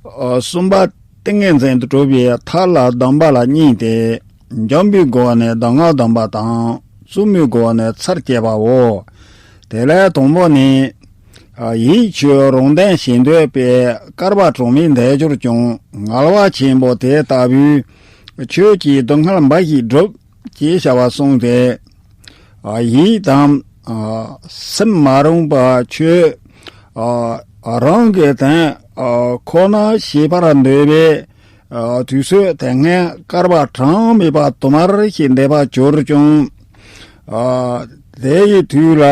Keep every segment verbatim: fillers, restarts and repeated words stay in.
གསུམ་པ་ཏིང་ངེ་འཛིན་དུ་གྲུབ་པའི་མཐའ་ལ་སྡོམ་པ་ལ་གཉིས་ཏེ། འཇོམས་པའི་སྒོ་ནས་སྡུག་བསྔལ་སྡོམ་པ་དང་། བཙུན་མོའི་སྒོ་ནས་ཚར་བཅད་པའོ། དེ་ལས་དང་པོ་ནི། ཡིད་ཆོས་རང་དོན་བྱེད་འདོད་པའི་བསྐལ་པ་གྲངས་མེད་འདས་གྱུར་ཀྱང་ངལ་བ་ཆེན་པོ་དེ་ལྟ་བུའི་ཆོས་ཀྱི་སྡུག་བསྔལ་འབའ་ཞིག་བསྒྲུབ་ཅེས་བྱ་བ་གསུངས་ཏེ། ཡིད་དང་སེམས་མ་རུངས་པ་ཆོས་རང་གི་དོན་ཁོ་ན་བྱེད་པར་འདོད་པའི་དུས་ཚོད་དེ་སྔའི་བསྐལ་པ་གྲངས་མེད་པ་དུ་མར་ཞིག་འདས་པར་གྱུར་ཀྱང་། དེ་ཡི་དུས་ལ་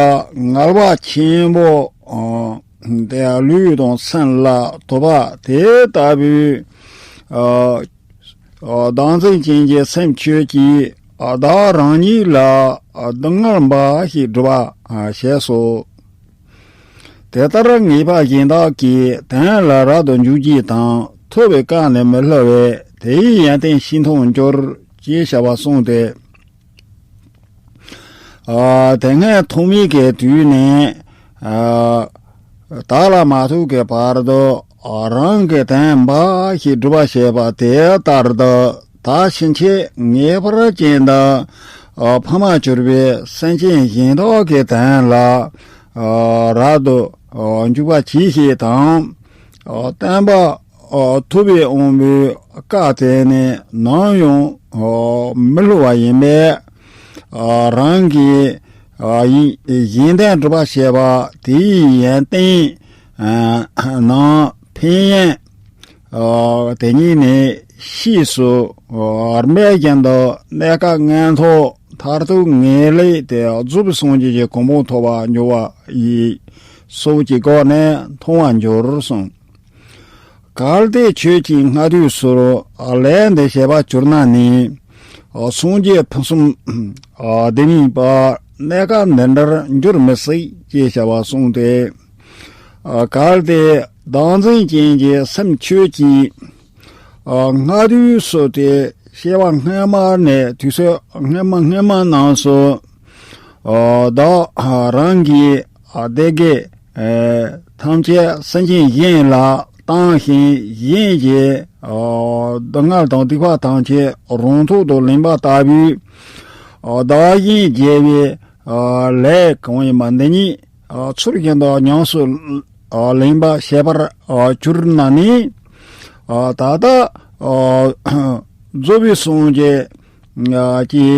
ངལ་བ་ཆེན་པོ་དེ་ལུས་དང་སེམས་ལ་ཐོབ་པ་དེ་ལྟ་བུའི། བདག་འཛིན་ཅན་གྱི་སེམས་ཁྱོད་ཀྱིས་བདག་རང་ཉིད་ལ་སྡུག་བསྔལ་འབའ་ཞིག་བསྒྲུབ་པར་བྱས་སོ། དེ་ལྟར་ངེས་པ་གཞན་དག་གི་དོན་ལ་རབ་ཏུ་འཇུག་བྱེད་དང་ཐོབ་པའི་སྐབས་ནི་མི་སླུ་བས་དེའི་ཡོན་ཏན་ཤེས་མཐོང་འགྱུར་ཅེས་བྱ་བ་གསུངས་ཏེ། དེ་སྔའི་ཐོག་མའི་གི་དུས་ནས། བདག་ལ་མ་ཐུག་གི་བར་དུ་རང་གི་དོན་འབའ་ཞིག་སྒྲུབ་པར་བྱེད་པ་དེ་ལྟར་དུ་ད་ཕྱིན་ཆད་ངེས་པར་ཅན་དུ་ཕ་མར་གྱུར་པའི་སེམས་ཅན་གཞན་དག་གི་དོན་ལ་རབ་ཏུ་འཇུག་པར་གྱིས་ཤིག་དང་། སྟོན་པ་ཐུབ་པའི་དབང་པོའི་བཀའ་དེ་ནི་ནམ་ཡང་མི་སླུ་བ་ཡིན་པས། རང་གི་གཞན་དོན་སྒྲུབ་པར་བྱེད་པ་དེའི་ཡོན་ཏན་ནམ་ཕན་ཡོན་དེ་ཉིད་ནི་ཕྱིས་སུ་རིམ་པ་བཞིན་དུ་གནས་སྐབས་མངོན་མཐོ་མཐར་ཐུག་ངེས་ལེགས་ཏེ་རྫོགས་པའི་སངས་རྒྱས་ཀྱི་གོ་འཕང་ཐོབ་པར་འགྱུར་བ་ཡི་སོགས་ཀྱི་སྒོ་ནས་མཐོང་བར་འགྱུར་གསུངས། གལ་ཏེ་ཁྱོད་ཀྱིས་སྔ་དུས་སུ་ལས་འདི་བྱས་པར་གྱུར་ན་ནི། སངས་རྒྱས་ཕུན་སུམ་བདེ་བའི་བར་གནས་སྐབས་འདི་འདྲར་འགྱུར་མི་སྲིད་ཅེས་བྱ་བ་གསུངས་ཏེ། གལ་ཏེ་བདག་འཛིན་ཅན་གྱི་སེམས་ཁྱོད་ཀྱིས། སྔ་དུས་སུ་སྟེ་སྐྱེ་བ་སྔ་མ་ནས་དུས་ཚོད་སྔ་མ་སྔ་མ་རྣམས་སུ། བདག་རང་གིས་སྡེ་བརྒྱད་ཐམས་ཅད་སེམས་ཅན་གཞན་ལ་བཏང་ཞིང་གཞན་གྱི་སྡུག་བསྔལ་དང་སྡིག་པ་ཐམས་ཅད་རང་ཐོག་ཏུ་ལེན་པ་ལྟ་བུའི་བདག་གཞན་བརྗེ་བའི་ལས་གང་ཡིན་པ་འདི་ཉིད་ཚུལ་བཞིན་དུ་ཉམས་སུ་ལེན་པ་བྱེད་པར་གྱུར་ན་ནི། ད་ལྟ་རྫོགས་པའི་སངས་རྒྱས་ཀྱི་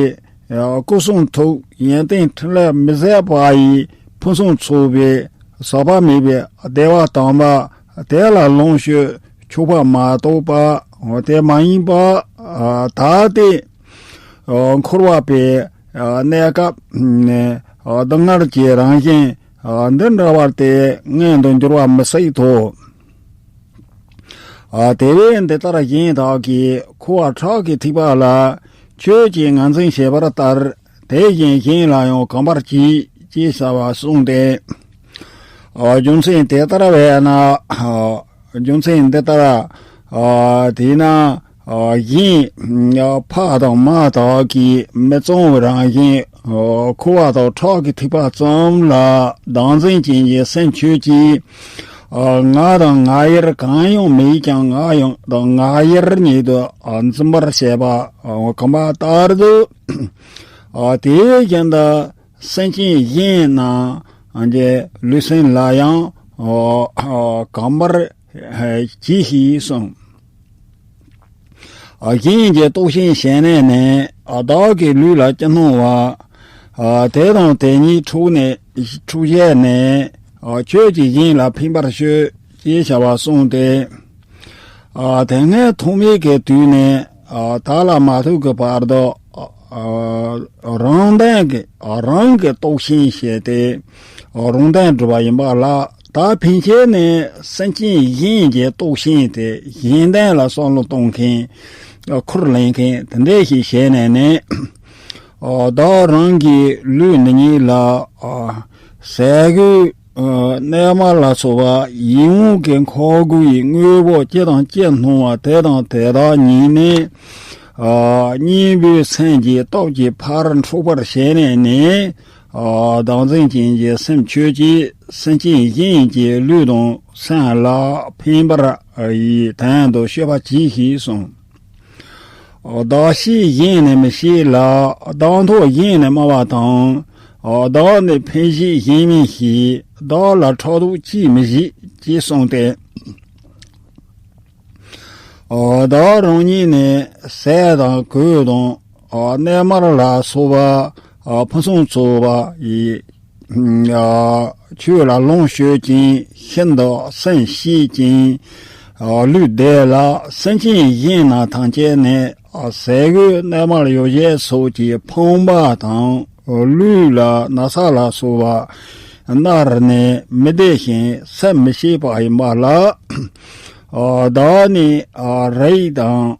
སྐུ་གསུང་ཐུགས་ཡོན་ཏན་ཕྲིན་ལས་མི་ཟད་པ་ཡི་ཕུན་སུམ་ཚོགས་པའི་ཟག་པ་མེད་པའི་བདེ་བ་དམ་པ་དེ་ལ་ལོངས་སྤྱོད་ཆོག་པ་མ་གཏོགས་པ་དེ་མ་ཡིན་པ། ད་ལྟའི་འཁོར་བ་པའི་གནས་སྐབས་ནས་སྡུག་བསྔལ་གྱི་རང་བཞིན་འདི་འདྲ་བར་དེ་མངོན་དུ་འགྱུར་བ་མི་སྲིད་དོ། དེ་བས་འདི་ལྟར་གཞན་དག་གིས་འཁོར་བ་ཁྲག་གི་ཐིགས་པ་ལ་ཁྱོད་ཀྱིས་ངར་འཛིན་བྱེད་པ་ལྟར་དེ་བཞིན་གཞན་ལ་ཡང་གོམས་པར་གྱིས་ཅེས་བྱ་བ་གསུངས་ཏེ། རྒྱུ་མཚན་དེ་ལྟར་བས་ན། རྒྱུ་མཚན་འདི་ལྟར། དེས་ན་གཞན་ཕ་དང་མ་དག་གིས་མི་གཙང་བའི་རང་བཞིན་འཁོར་བ་དང་ཁྲག་གི་ཐིགས་པ་ཙམ་ལ་བདག་འཛིན་ཅན་གྱི་སེམས་ཁྱོད་ཀྱིས། ང་དང་ང་ཡིར་གང་ཡང་མེད་ཀྱང་ང་ཡང་དང་ང་ཡིར་ཉིད་དུ་འཛིན་པར་བྱེད་པ་གོམས་པ་ལྟར་དུ། དེ་བཞིན་དུ་སེམས་ཅན་གཞན་རྣམས་ཀྱི་ལུས་སེམས་ལ་ཡང་གོམས་པར་གྱིས་ཤིག་གསུངས། གཞན་གྱི་རྟོགས་ཤིང་ཞེན་ནས་ནི་བདག་གི་ལུས་ལ་ཅི་སྣང་བ། དེ་དང་དེ་ཉིད་འཁྲུགས་ནས་འཁྲུགས་བྱས་ནས་ཁྱོད་ཀྱིས་གཞན་ལ་ཕན་པར་ཤོག་ཅེས་བྱ་བ་གསུངས་ཏེ། དེ་སྔའི་ཐོག་མའི་གི་དུས་ནས་བདག་ལ་མ་ཐུག་གི་བར་དུ་རང་དོན་གྱི་རང་གི་རྟོགས་ཤིང་བྱས་ཏེ་རང་དོན་སྒྲུབ་པ་ཡིན་པ་ལ། ད་ཕན་ཆད་ནས་སེམས་ཅན་གཞན་གྱི་རྟོགས་ཤིང་དེ་གཞན་དོན་ལ་བསམ་བློ་གཏོང་མཁན་ཁུར་ལེན་མཁན་དེ་འདྲ་ཞིག་བྱས་ནས་ནི། བདག་རང་གི་ལུས་འདི་ཉིད་ལ་ཟས་གོས་གནས་མལ་ལ་སོགས་པ་ཡིད་འོང་གི་མཁོ་དགུ་ཡི་དངོས་པོ་ཅི་དང་ཅི་སྣང་བ་དེ་དང་དེ་དག་ཉིད་ནི། གཉེན་པོའི་སེམས་ཀྱི་སྟོབས་ཀྱིས་ཕར་འཕྲོག་པར་བྱས་ནས་ནི། བདག་འཛིན་ཅན་གྱི་སེམས་ཁྱོད་ཀྱིས་སེམས་ཅན་གཞན་གྱི་ལུས་དང་སེམས་ལ་ཕན་པར་ཡི་དོན་དུ་སྤྱོད་པ་གྱིས་ཤིག་གསུངས། བདག་གཤིས་གཞན་ནི་མི་ཤེས་ལ། བདག་མཐོ་གཞན་ནི་དམའ་བ་དང་། བདག་ནི་ཕན་བཞེད་གཞན་མིན་ཞེས། བདག་ལ་ཕྲག་དོག་ཅིས་མི་བཞེད་ཅེས་གསུངས་ཏེ། བདག་རང་ཉིད་ནི་ཟས་དང་གོས་དང་གནས་མལ་ལ་སོགས་པ་ཕུན་སུམ་ཚོགས་པ་ཡི་ཆོས་ལ་ལོངས་སྤྱོད་ཅིང་ཤིན་ཏུ་སེམས་ཤེས་ཅིང་ལུས་བདེ་ལ། སེམས་ཅན་གཞན་རྣམས་ཐམས་ཅད་ནི་ཟས་གོས་གནས་མལ་ཡོ་བྱད་སོགས་ཀྱིས་ཕོངས་པ་དང་ལུས་ལ་ན་ཚ་ལ་སོགས་པ་མནར་ནས་མི་བདེ་ཞིང་སེམས་མི་ཤེས་པ་ཡིན་པ་ལ། བདག་ནི་རིགས་དང་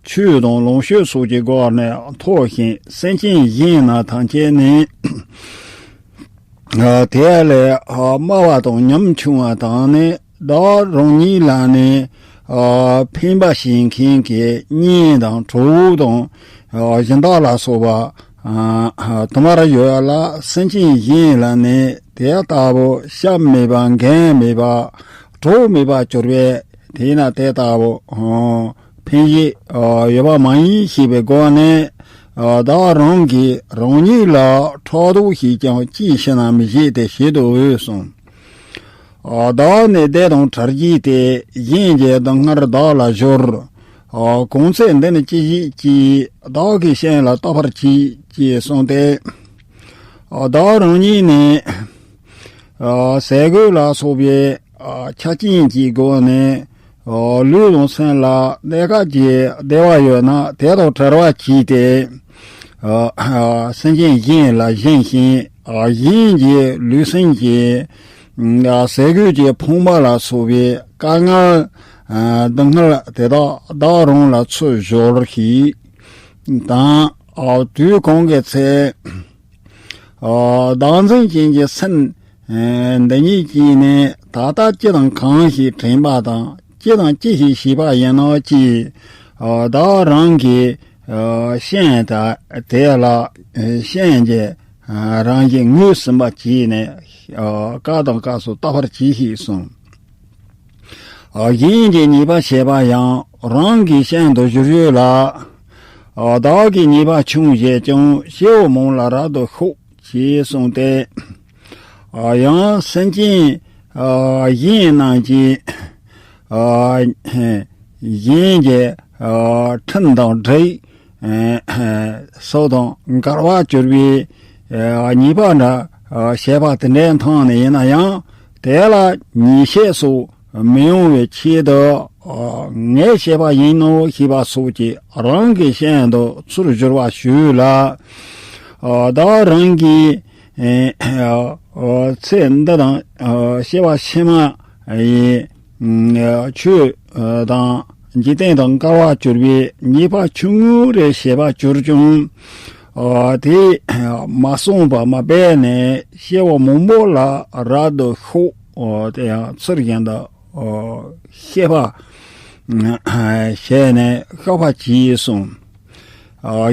ཆོས་དང་ལོངས་སྤྱོད་སོགས་ཀྱི་སྒོ་ནས་མཐོ་ཞིང་། སེམས་ཅན་གཞན་རྣམས་ཐམས་ཅད་ནི་དེ་ལས་དམའ་བ་དང་ཉམ་ཆུང་བ་དང་ནི། བདག་རང་ཉིད་ལ་ནི་ཕན་པ་བྱེད་མཁན་གྱི་གཉེན་དང་གྲོགས་དང་སྦྱིན་བདག་ལ་སོགས་པ་དུ་མར་ཡོད་ལ། སེམས་ཅན་གཞན་ལ་ནི་དེ་ལྟ་བུ་སྐྱབས་མེད་པ་འགན་མེད་པ་གྲོགས་མེད་པར་གྱུར་པས། དེས་ན་དེ་ལྟ་བུ་ཕན་བཞེད་ཡོད་པ་མ་ཡིན་ཞེས་པའི་སྒོ་ནས། བདག་རང་གིས་རང་ཉིད་ལ་ཕྲག་དོག་བྱས་ཀྱང་ཅིའི་ཕྱིར་ན་མི་བཞེད་དེ་བྱེད་དོ་འོས་གསུངས། བདག་ནི་བདེ་དང་གྲོལ་གྱིས་ཏེ། གཞན་གྱི་སྡུག་བསྔལ་བདག་ལ་སྦྱོར། གང་ཚེ་འདི་ནི་ཅི་ཞིག་ཅིག་བདག་གིས་གཞན་ལ་བརྟག་པར་གྱིས་ཅེས་གསུངས་ཏེ། བདག་རང་ཉིད་ནི་ཟས་གོས་ལ་སོགས་པའི་ཆ་རྐྱེན་གྱི་སྒོ་ནས་ལུས་དང་སེམས་ལ་གནས་སྐབས་ཀྱི་བདེ་བ་ཡོད་ན་དེ་དང་བྲལ་བ་གྱིས་ཏེ། སེམས་ཅན་གཞན་ལ་སྦྱིན་ཞིང་། གཞན་གྱི་ལུས་སེམས་ཀྱི་ཟས་གོས་ཀྱི་ཕོངས་པ་ལ་སོགས་པའི་དཀའ་ངལ་སྡུག་བསྔལ་དེ་དག་བདག་རང་ལ་ཚུར་སྦྱོར་ཞིག་དང་། དུས་གང་གི་ཚེ་བདག་འཛིན་ཅན་གྱི་སེམས་འདི་ཉིད་ཀྱིས་ནི་ད་ལྟ་ཅི་དང་གང་ཞིག་དྲན་པ་དང་ཅི་དང་ཅི་ཞིག་བྱས་པ་ཡིན་ནོ་ཅིས་བདག་རང་གི་ཤེས་དང་དེ་ལ་ཤེས་ཀྱི་རང་བཞིན་ངོས་ཟིན་པ་བྱས་ནས་སྐབས་དང་སྐབས་སུ་བརྟག་པར་གྱིས་ཤིག་གསུངས། གཞན་གྱི་ཉེས་པ་བྱས་པ་ཡང་རང་གི་ཤན་དུ་བཞུར་ཡོད་ལ། བདག་གི་ཉེས་པ་ཆུང་བྱས་ཀྱང་སྐྱེ་བོ་མང་ལ་རབ་ཏུ་ཤོག་ཅེས་གསུངས་ཏེ། ཡང་སེམས་ཅན་གཞན་རྣམས་ཀྱིས་གཞན་གྱི་ཁྲིམས་དང་སྒྲིག་སོགས་དང་འགལ་བར་གྱུར་པའི་ཉེས་པ་འདྲ་བྱས་པ་དེ་འདྲའི་མཐོང་ནས་ཡིན་ན་ཡང་དེ་ལ་ཉེས་ཤས་སུ་མི་ཡོང་བའི་ཆེད་དུ་ངས་བྱས་པ་ཡིན་ནོ་ཞེས་པ་སོགས་ཀྱིས་རང་གི་ཤན་དུ་ཚུར་བཞུར་བ་ཞུས་ལ། བདག་རང་གིས་ཚེ་འདི་དང་སྐྱེ་བ་ཕྱི་མ་ཡི་ཆོས་དང་འཇིག་རྟེན་དང་འགལ་བར་གྱུར་པའི་ཉེས་པ་ཆུང་ངུ་རེ་བྱས་པར་གྱུར་ཀྱང་། དེ་མ་གསུངས་པ་མ་སྦས་ནས་སྐྱེ་བ་མང་པོ་ལ་རབ་ཏུ་ཤོག་དེ་ཡང་ཚུལ་བཞིན་དུ་བཤད་པ་བྱས་ནས་བཤགས་པ་གྱིས་གསུངས།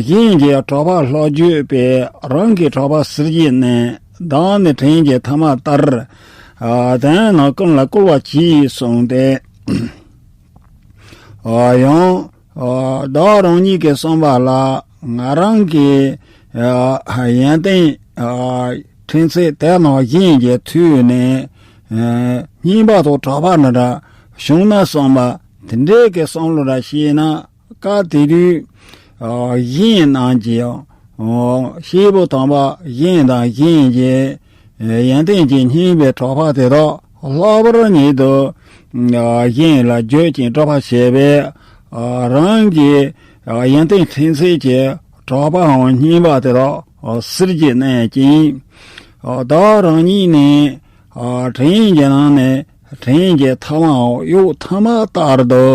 གཞན་གྱི་གྲོགས་པོ་ལྷག་བརྗོད་པས་རང་གི་གྲོགས་པོ་ཟུར་གྱིས་མནན། བདག་ནི་བྲན་གྱི་ཐ་མ་ལྟར། དོན་རྣམས་ཀུན་ལ་བཀོལ་བར་གྱིས་གསུངས་ཏེ། ཡང་བདག་རང་ཉིད་ཀྱིས་གསུངས་པ་ལ་ང་རང་གི་ཡོན་ཏན་ཕྲན་ཚེགས་དེ་རྣམས་གཞན་གྱིས་ཐོས་ནས་སྙན་པ་དང་གྲགས་པ་འདྲ་བྱུང་ན་བསམ་པ་དེ་འདྲའི་གི་བསམ་བློ་འདྲ་བྱས་ན། སྐབས་དེ་དུས་གཞན་རྣམས་ཀྱིས་སྐྱེས་བུ་དམ་པ་གཞན་དང་གཞན་གྱི་ཡོན་ཏན་གྱིས་བསྙེན་པའི་གྲོགས་པོ་དེ་དག་ལྷག་པར་ཉིད་དུ་གཞན་ལ་བརྗོད་ཅིང་སྒྲུབ་པར་བྱེད་པས། རང་གི་ཡོན་ཏན་ཕྲན་ཚེགས་ཀྱི་གྲགས་པའམ་བསྙེན་པ་དེ་དག་ཟུར་གྱིས་མནན་ཅིང་། བདག་རང་ཉིད་ནི་བྲན་གྱི་ནང་ནས་བྲན་གྱི་ཐ་མའམ་གཡོག་ཐ་མ་ལྟར་དུ་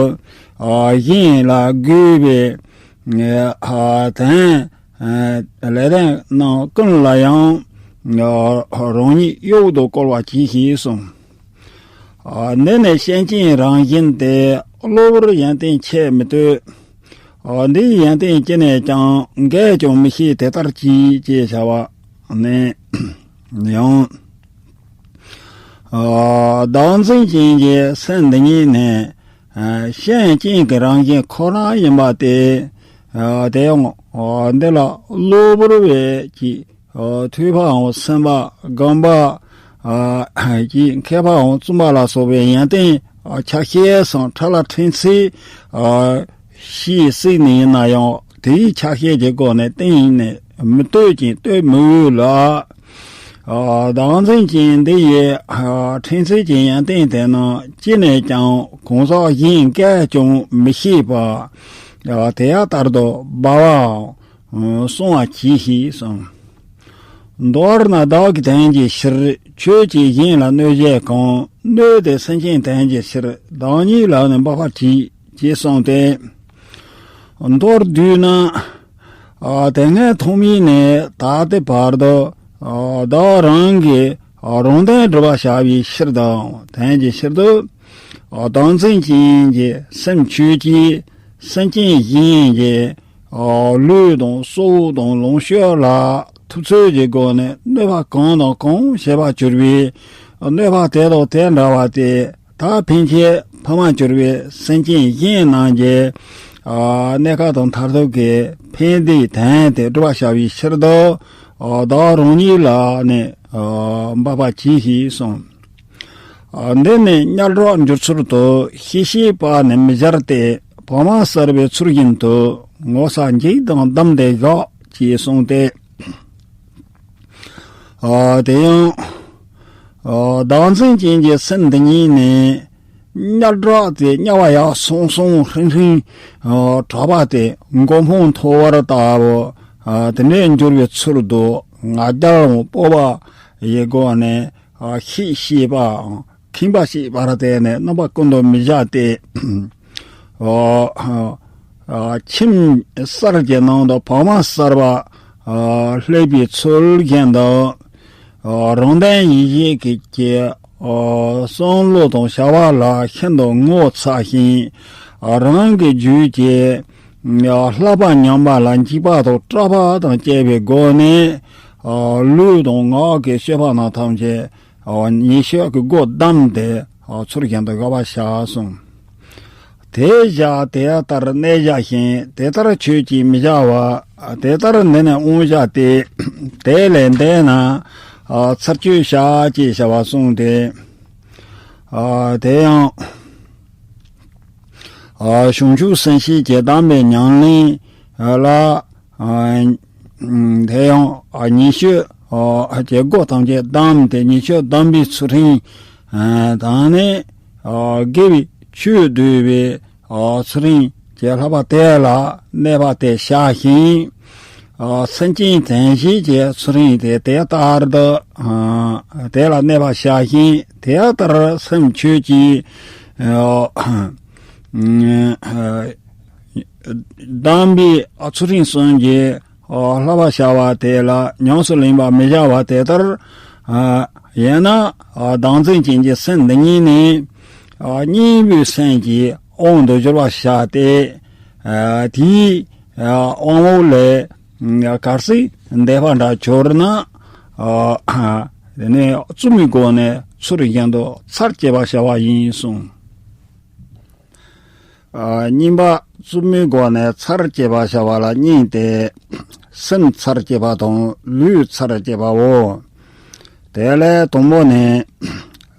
གཞན་ལ་བགོས་པའི་དོན་ལས་དོན་རྣམས་ཀུན་ལ་ཡང་རང་ཉིད་གཡོག་ཏུ་བཀོལ་བར་གྱིས་ཤིག་གསུངས། འདི་ནི་སེམས་ཅན་རང་བཞིན་ཏེ། གློ་བུར་ཡོན་ཏན་ཆེད་མི་བསྟོད། འདིའི་ཡོན་ཏན་ཅི་ནས་ཀྱང་འགས་ཀྱང་མི་ཤེས་དེ་ལྟར་གྱིས་ཅེས་བྱ་བ། ནས་ཡང་། ཨ། བདག་འཛིན་ཅན་གྱི་སེམས་འདི་ཉིད་ནི། ཨ། ཤེས་ཡོན་ཅན་གྱི་རང་བཞིན་ཁོ་ན་ཡིན་པ་སྟེ། ཨ། དེ་ཡང་། ཨ། འདི་ལ་གློ་བུར་བའི་གི་ཨ། ཐོས་པའམ་སེམས་པ་སྒོམ་པ། ཨ། ཀྱི་མཁས་པའམ་བཙུན་པ་ལ་སོགས་པའི་ཡོན་ཏན་ཆ་ཤས་སམ་ཕྲ་ལ་ཕྲན་ཚེགས། ཨ། ཤེས་སྲིད་ནི་ཡིན་ན་ཡང་དེའི་ཆ་ཤས་ཀྱི་སྒོ་ནས་གཏན་ནས་མི་ལྟོས་ཅིང་ལྟོས་མི་འོས་ལ། ཨ། བདག་འཛིན་ཅན་འདི་ཡི། ཨ། ཕྲན་ཚེགས་ཀྱི་ཡོན་ཏན་དེ་རྣམས་ཅི་ནས་ཀྱང་གང་ཟག་གཞན་གས་ཀྱང་མི་ཤེས་པ། ཨ། དེ་ཡང་ལྟར་དུ་སྦ་བའམ། གསང་བར་གྱིས་ཤིག་གསུངས། མདོར་ན་བདག་གི་དོན་གྱི་ཕྱིར་ཆོས་ཀྱིས་གཞན་ལ་གནོད་བྱེད་གང་གནོད་དེ་སེམས་ཅན་དོན་གྱི་ཕྱིར་བདག་ཉིད་ལ་ནི་འབག་པར་གྱིས་ཅེས་གསུངས་ཏེ། མདོར་བསྡུས་ན། ཨ། དེ་སྔའི་ཐོག་མའི་ནས་ད་ལྟའི་བར་དུ། ཨ། བདག་རང་གི། ཨ། རང་དོན་སྒྲུབ་པར་བྱ་བའི་ཕྱིར་དང་དོན་གྱི་ཕྱིར་དུ། ཨ། བདག་འཛིན་ཅན་གྱི་སེམས་ཆོས་ཀྱིས་སེམས་ཅན་གཞན་གྱི། ཨ། ལུས་དང་སྲོག་དང་ལོངས་སྤྱོད་ལ་ཐུབ་ཚོད་ཀྱི་སྒོ་ནས་གནོད་པ་གང་དང་གང་བྱེད་པར་གྱུར་པའི་གནོད་པ་དེ་དང་དེ་འདྲ་བ་སྟེ། ད་ཕན་ཆད་ཕ་མར་གྱུར་པའི་སེམས་ཅན་གཞན་རྣམས་ཀྱི། ཨ། གནས་སྐབས་དང་མཐར་ཐུག་གི་ཕན་བདེའི་དོན་དེ་སྒྲུབ་པར་བྱ་བའི་ཕྱིར་དུ། ཨ། བདག་རང་ཉིད་ལ་ནི། ཨ། འབག་པར་གྱིས་ཤིག་གསུངས། ཨ། འདི་ནི་གཉའ་སྒྲོག་འཇུག་ཚུལ་དུ་ཤེས་བྱེད་པ་ནི་མི་སྦྱར་ཏེ་བག་མ་གསར་པའི་ཚུལ་བཞིན་དུ་ངོ་ཚ་འཇིགས་དང་བསྡམས་ཏེ་བཞག་ཅེས་གསུངས་ཏེ། ཨ། དེ་ཡང་། ཨ། བདག་འཛིན་ཅན་གྱི་སེམས་འདི་ཉིད་ནི། གཉའ་སྒྲོག་སྟེ་གཉའ་བ་ཡར་སོང་སོང་ཧྲིང་ཧྲིང་། ཨ། གྲགས་པ་སྟེ་མགོ་འཕང་མཐོ་བར་ལྟ་བུ། ཨ། དེ་འདྲའི་འགྱུར་བའི་ཚུལ་དུ་ང་རྒྱལ་དང་སྤོབས་པ་ཡི་སྒོ་ནས། ཨ། ཤེས་བྱེད་པའམ་ཁེངས་པ་བྱེད་པར་བརྟེན་ནས་རྣམ་པ་ཀུན་ཏུ་མི་བྱ་སྟེ། ཨ། ཨ། ཁྱིམ་གསར་གྱི་ནང་དུ་བག་མ་གསར་པ། ཨ། སླེབས་པའི་ཚུལ་བཞིན་དུ། ཨ། རང་དོན་ཡིད་བྱེད་ཀྱི། ཨ། བསམ་བློ་དང་བྱ་བ་ལ་ཤིན་ཏུ་ངོ་ཚ་ཞིང་། ཨ། རང་གི་རྒྱུད་ཀྱི། ཨ། བསླབ་པ་ཉམས་པ་ལ་འཇིགས་པ་དང་སྐྲག་པ་དང་བཅས་པའི་སྒོ་ནས། ཨ། ལུས་དང་ངག་གི་སྤྱོད་པ་རྣམས་ཐམས་ཅད། ཨ། ཉེས་སྤྱོད་ཀྱི་སྒོ་བསྡམས་ཏེ། ཨ། ཚུལ་བཞིན་དུ་དགག་པར་བྱ་གསུངས། དེ་བཞག་དེ་ལྟར་གནས་བཞག་ཞིང་དེ་ལྟར་ཆོས་ཀྱིས་མི་བྱ་བ། དེ་ལྟར་འདི་ནི་དབང་བཞག་སྟེ། དེ་ལས་འདས་ན། ཨ། ཚར་གཅོད་བྱ་ཅེས་བྱ་བ་གསུངས་ཏེ། ཨ། དེ་ཡང་། ཨ། བྱང་ཆུབ་སེམས་བསྐྱེད་ཀྱི་གདམས་པའི་ཉམས་ལེན་ལ། ཨ། དེ་ཡང་། ཨ། ཉེས་སྤྱོད། ཨ། ཀྱི་སྒོ་ཐམས་ཅད་བསྡམས་ཏེ་ཉེས་སྤྱོད་བསྡམས་པའི་ཚུལ་ཁྲིམས། ཨ། དང་ནི། ཨ། དགེ་བའི་ཆོས་བསྡུས་པའི། ཨ། ཚུལ་ཁྲིམས་ཀྱི་བསླབ་པ་དེ་ལ་གནས་པ་དེ་བྱ་ཞིང་། ཨ། སེམས་ཅན་དོན་བྱེད་ཀྱི་ཚུལ་ཁྲིམས་དེ་དེ་ལྟར་དུ། ཨ། དེ་ལ་གནས་པ་བྱ་ཞིང་དེ་ལྟར་སེམས་ཆོས་ཀྱིས། ཨ། ཨ། བསྡམས་པའི་ཚུལ་ཁྲིམས་གསུམ་གྱི། ཨ། བསླབ་པ་བྱ་བ་དེ་ལ་ཉམས་སུ་ལེན་པར་མི་བྱ་བ་དེ་ལྟར། ཨ། ཡིན་ན། ཨ། བདག་འཛིན་ཅན་གྱི་སེམས་འདི་ཉིད་ནི། ཨ། གཉེན་པོའི་སེམས་ཀྱི་དབང་དུ་གྱུར་པར་བྱ་སྟེ། ཨ། དེའི། ཨ། དབང་པོ་ལས། ཨ། གར་སོང་འདས་པ་འདྲ་གྱུར་ན། ཨ། དེ་ནི་བཙུན་མོའི་སྒོ་ནས་ཚུལ་བཞིན་དུ་ཚར་གཅད་པར་བྱ་བ་ཡིན་གསུངས། ཨ། གཉིས་པ། བཙུན་མོའི་སྒོ་ནས་ཚར་གཅད་པར་བྱ་བ་ལ་གཉིས་ཏེ། སེམས་ཚར་གཅད་པ་དང་ལུས་ཚར་གཅད་པའོ། དེ་ལས་དང་པོ་ནི།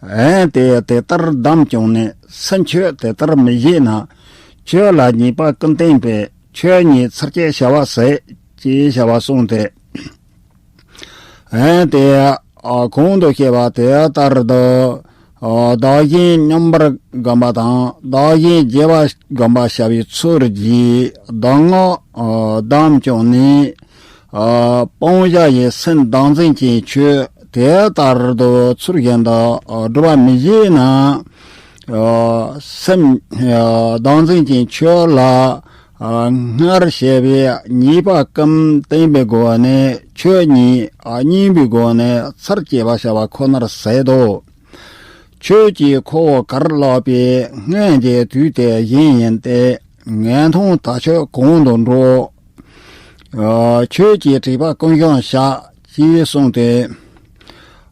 འོན་ཏེ་དེ་ལྟར་བསྡམས་ཀྱང་ནི་སེམས་ཁྱོད་དེ་ལྟར་མི་བྱེད་ན། ཁྱོད་ལ་ཉེས་པ་ཀུན་བསྟན་པས་ཁྱོད་ཉིད་ཚར་གཅད་བྱ་བ་ཟད་ཅེས་བྱ་བ་གསུངས་ཏེ། ཨ། དེ། ཨ། གོང་དུ་བཤད་པ་དེ་ལྟར་དུ། ཨ། བདག་གཞན་མཉམ་པར་བསྒོམ་པ་དང་བདག་གཞན་བརྗེ་བར་བསྒོམ་པར་བྱ་བའི་ཚུལ་གྱིས་གདམས་ངག་ཨ། གདམས་ཀྱང་ནི། ཨ། སྤང་བྱ་ཡི་སེམས་བདག་འཛིན་ཅན་ཁྱོད་དེ་ལྟར་དུ་ཚུལ་བཞིན་དུ། ཨ། སྒྲུབ་པར་མི་བྱེད་ན། ཨ། སེམས། ཨ། བདག་འཛིན་ཅན་ཁྱོད་ལ། ཨ། སྔར་བཤད་པའི་ཉེས་པ་ཀུན་བསྟན་པའི་སྒོ་ནས་ཁྱོད་ཉིད། ཨ། གཉེན་པོའི་སྒོ་ནས་ཚར་གཅད་པར་བྱ་བ་ཁོ་ནར་ཟད་དོ། ཁྱོད་ཀྱིས་ཁོ་བོ་གར་བརླག་པའི་སྔོན་གྱི་དུས་དེ་གཞན་ཡིན་ཏེ། ངན་ཐང་ད་ཁྱོད་གང་དུ་འགྲོ། ཨ། ཁྱོད་ཀྱིས་དྲེགས་པ་ཀུན་བྱང་བྱ། ཅེས་གསུངས་ཏེ།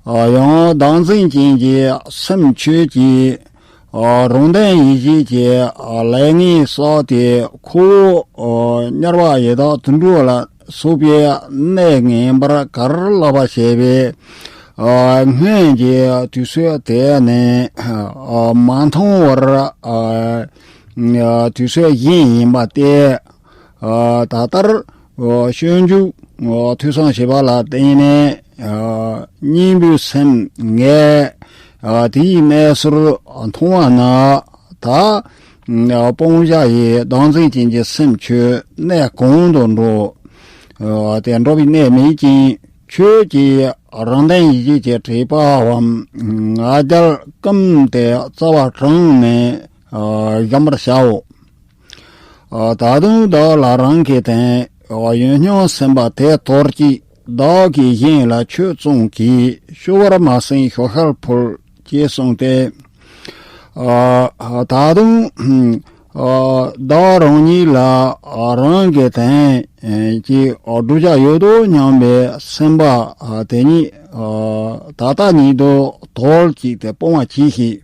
ཡང་བདག་འཛིན་ཅན་གྱི་སེམས་ཁྱོད་ཀྱིས་རང་དོན་ཡིད་བྱེད་ཀྱི་ལས་ངན་བསགས་ཏེ་ཁོ་བོ་དམྱལ་བ་ཡི་དྭགས་དུད་འགྲོ་ལ་སོགས་པའི་གནས་ངན་པར་ག་རེ་བསླབ་པ་བྱས་པའི་སྔོན་གྱི་དུས་ཚོད་དེ་ནི་མ་མཐོང་བར་དུས་ཚོད་གཞན་ཡིན་པ་སྟེ། ད་ལྟར་སྤྱོད་འཇུག་ཐོས་བསམ་བྱེད་པ་ལ་བརྟེན་ནས་གཉེན་པོའི་སེམས་ངས་དེའི་གནས་ཚུལ་མཐོང་བ་ན། ད་སྤང་བྱ་ཡི་བདག་འཛིན་ཅན་གྱི་སེམས་ཁྱོད་གནས་གང་དུ་འགྲོ། དེ་འགྲོ་བའི་གནས་མེད་ཅིང་ཁྱོད་ཀྱིས་རང་དོན་ཡིད་བྱེད་ཀྱི་དྲེགས་པའམ་ང་རྒྱལ་བསྐུམས་ཏེ་རྩ་བ་དྲངས་ནས་བཞོམ་པར་བྱའོ། ད་དུང་བདག་ལ་རང་གི་དོན་ཡུལ་སྙིང་སེམས་པ་དེ་དོར་ཅིག་བདག་གིས་གཞན་ལ་ཆོས་བཙོང་གིས་སྐྱོ་བར་མ་སེམས་ཤོག་ཤལ་ཕུལ། ཅེས་གསུངས་ཏེ། ད་དུང་བདག་རང་ཉིད་ལ་རང་གི་དོན་གྱི་བསྒྲུབ་བྱ་ཡོད་དོ་སྙམ་པའི་སེམས་པ་དེ་ཉིད་ད་ལྟ་ཉིད་དུ་དོར་ཅིག་སྟེ་སྤོང་བ་གྱིས་ཤིག་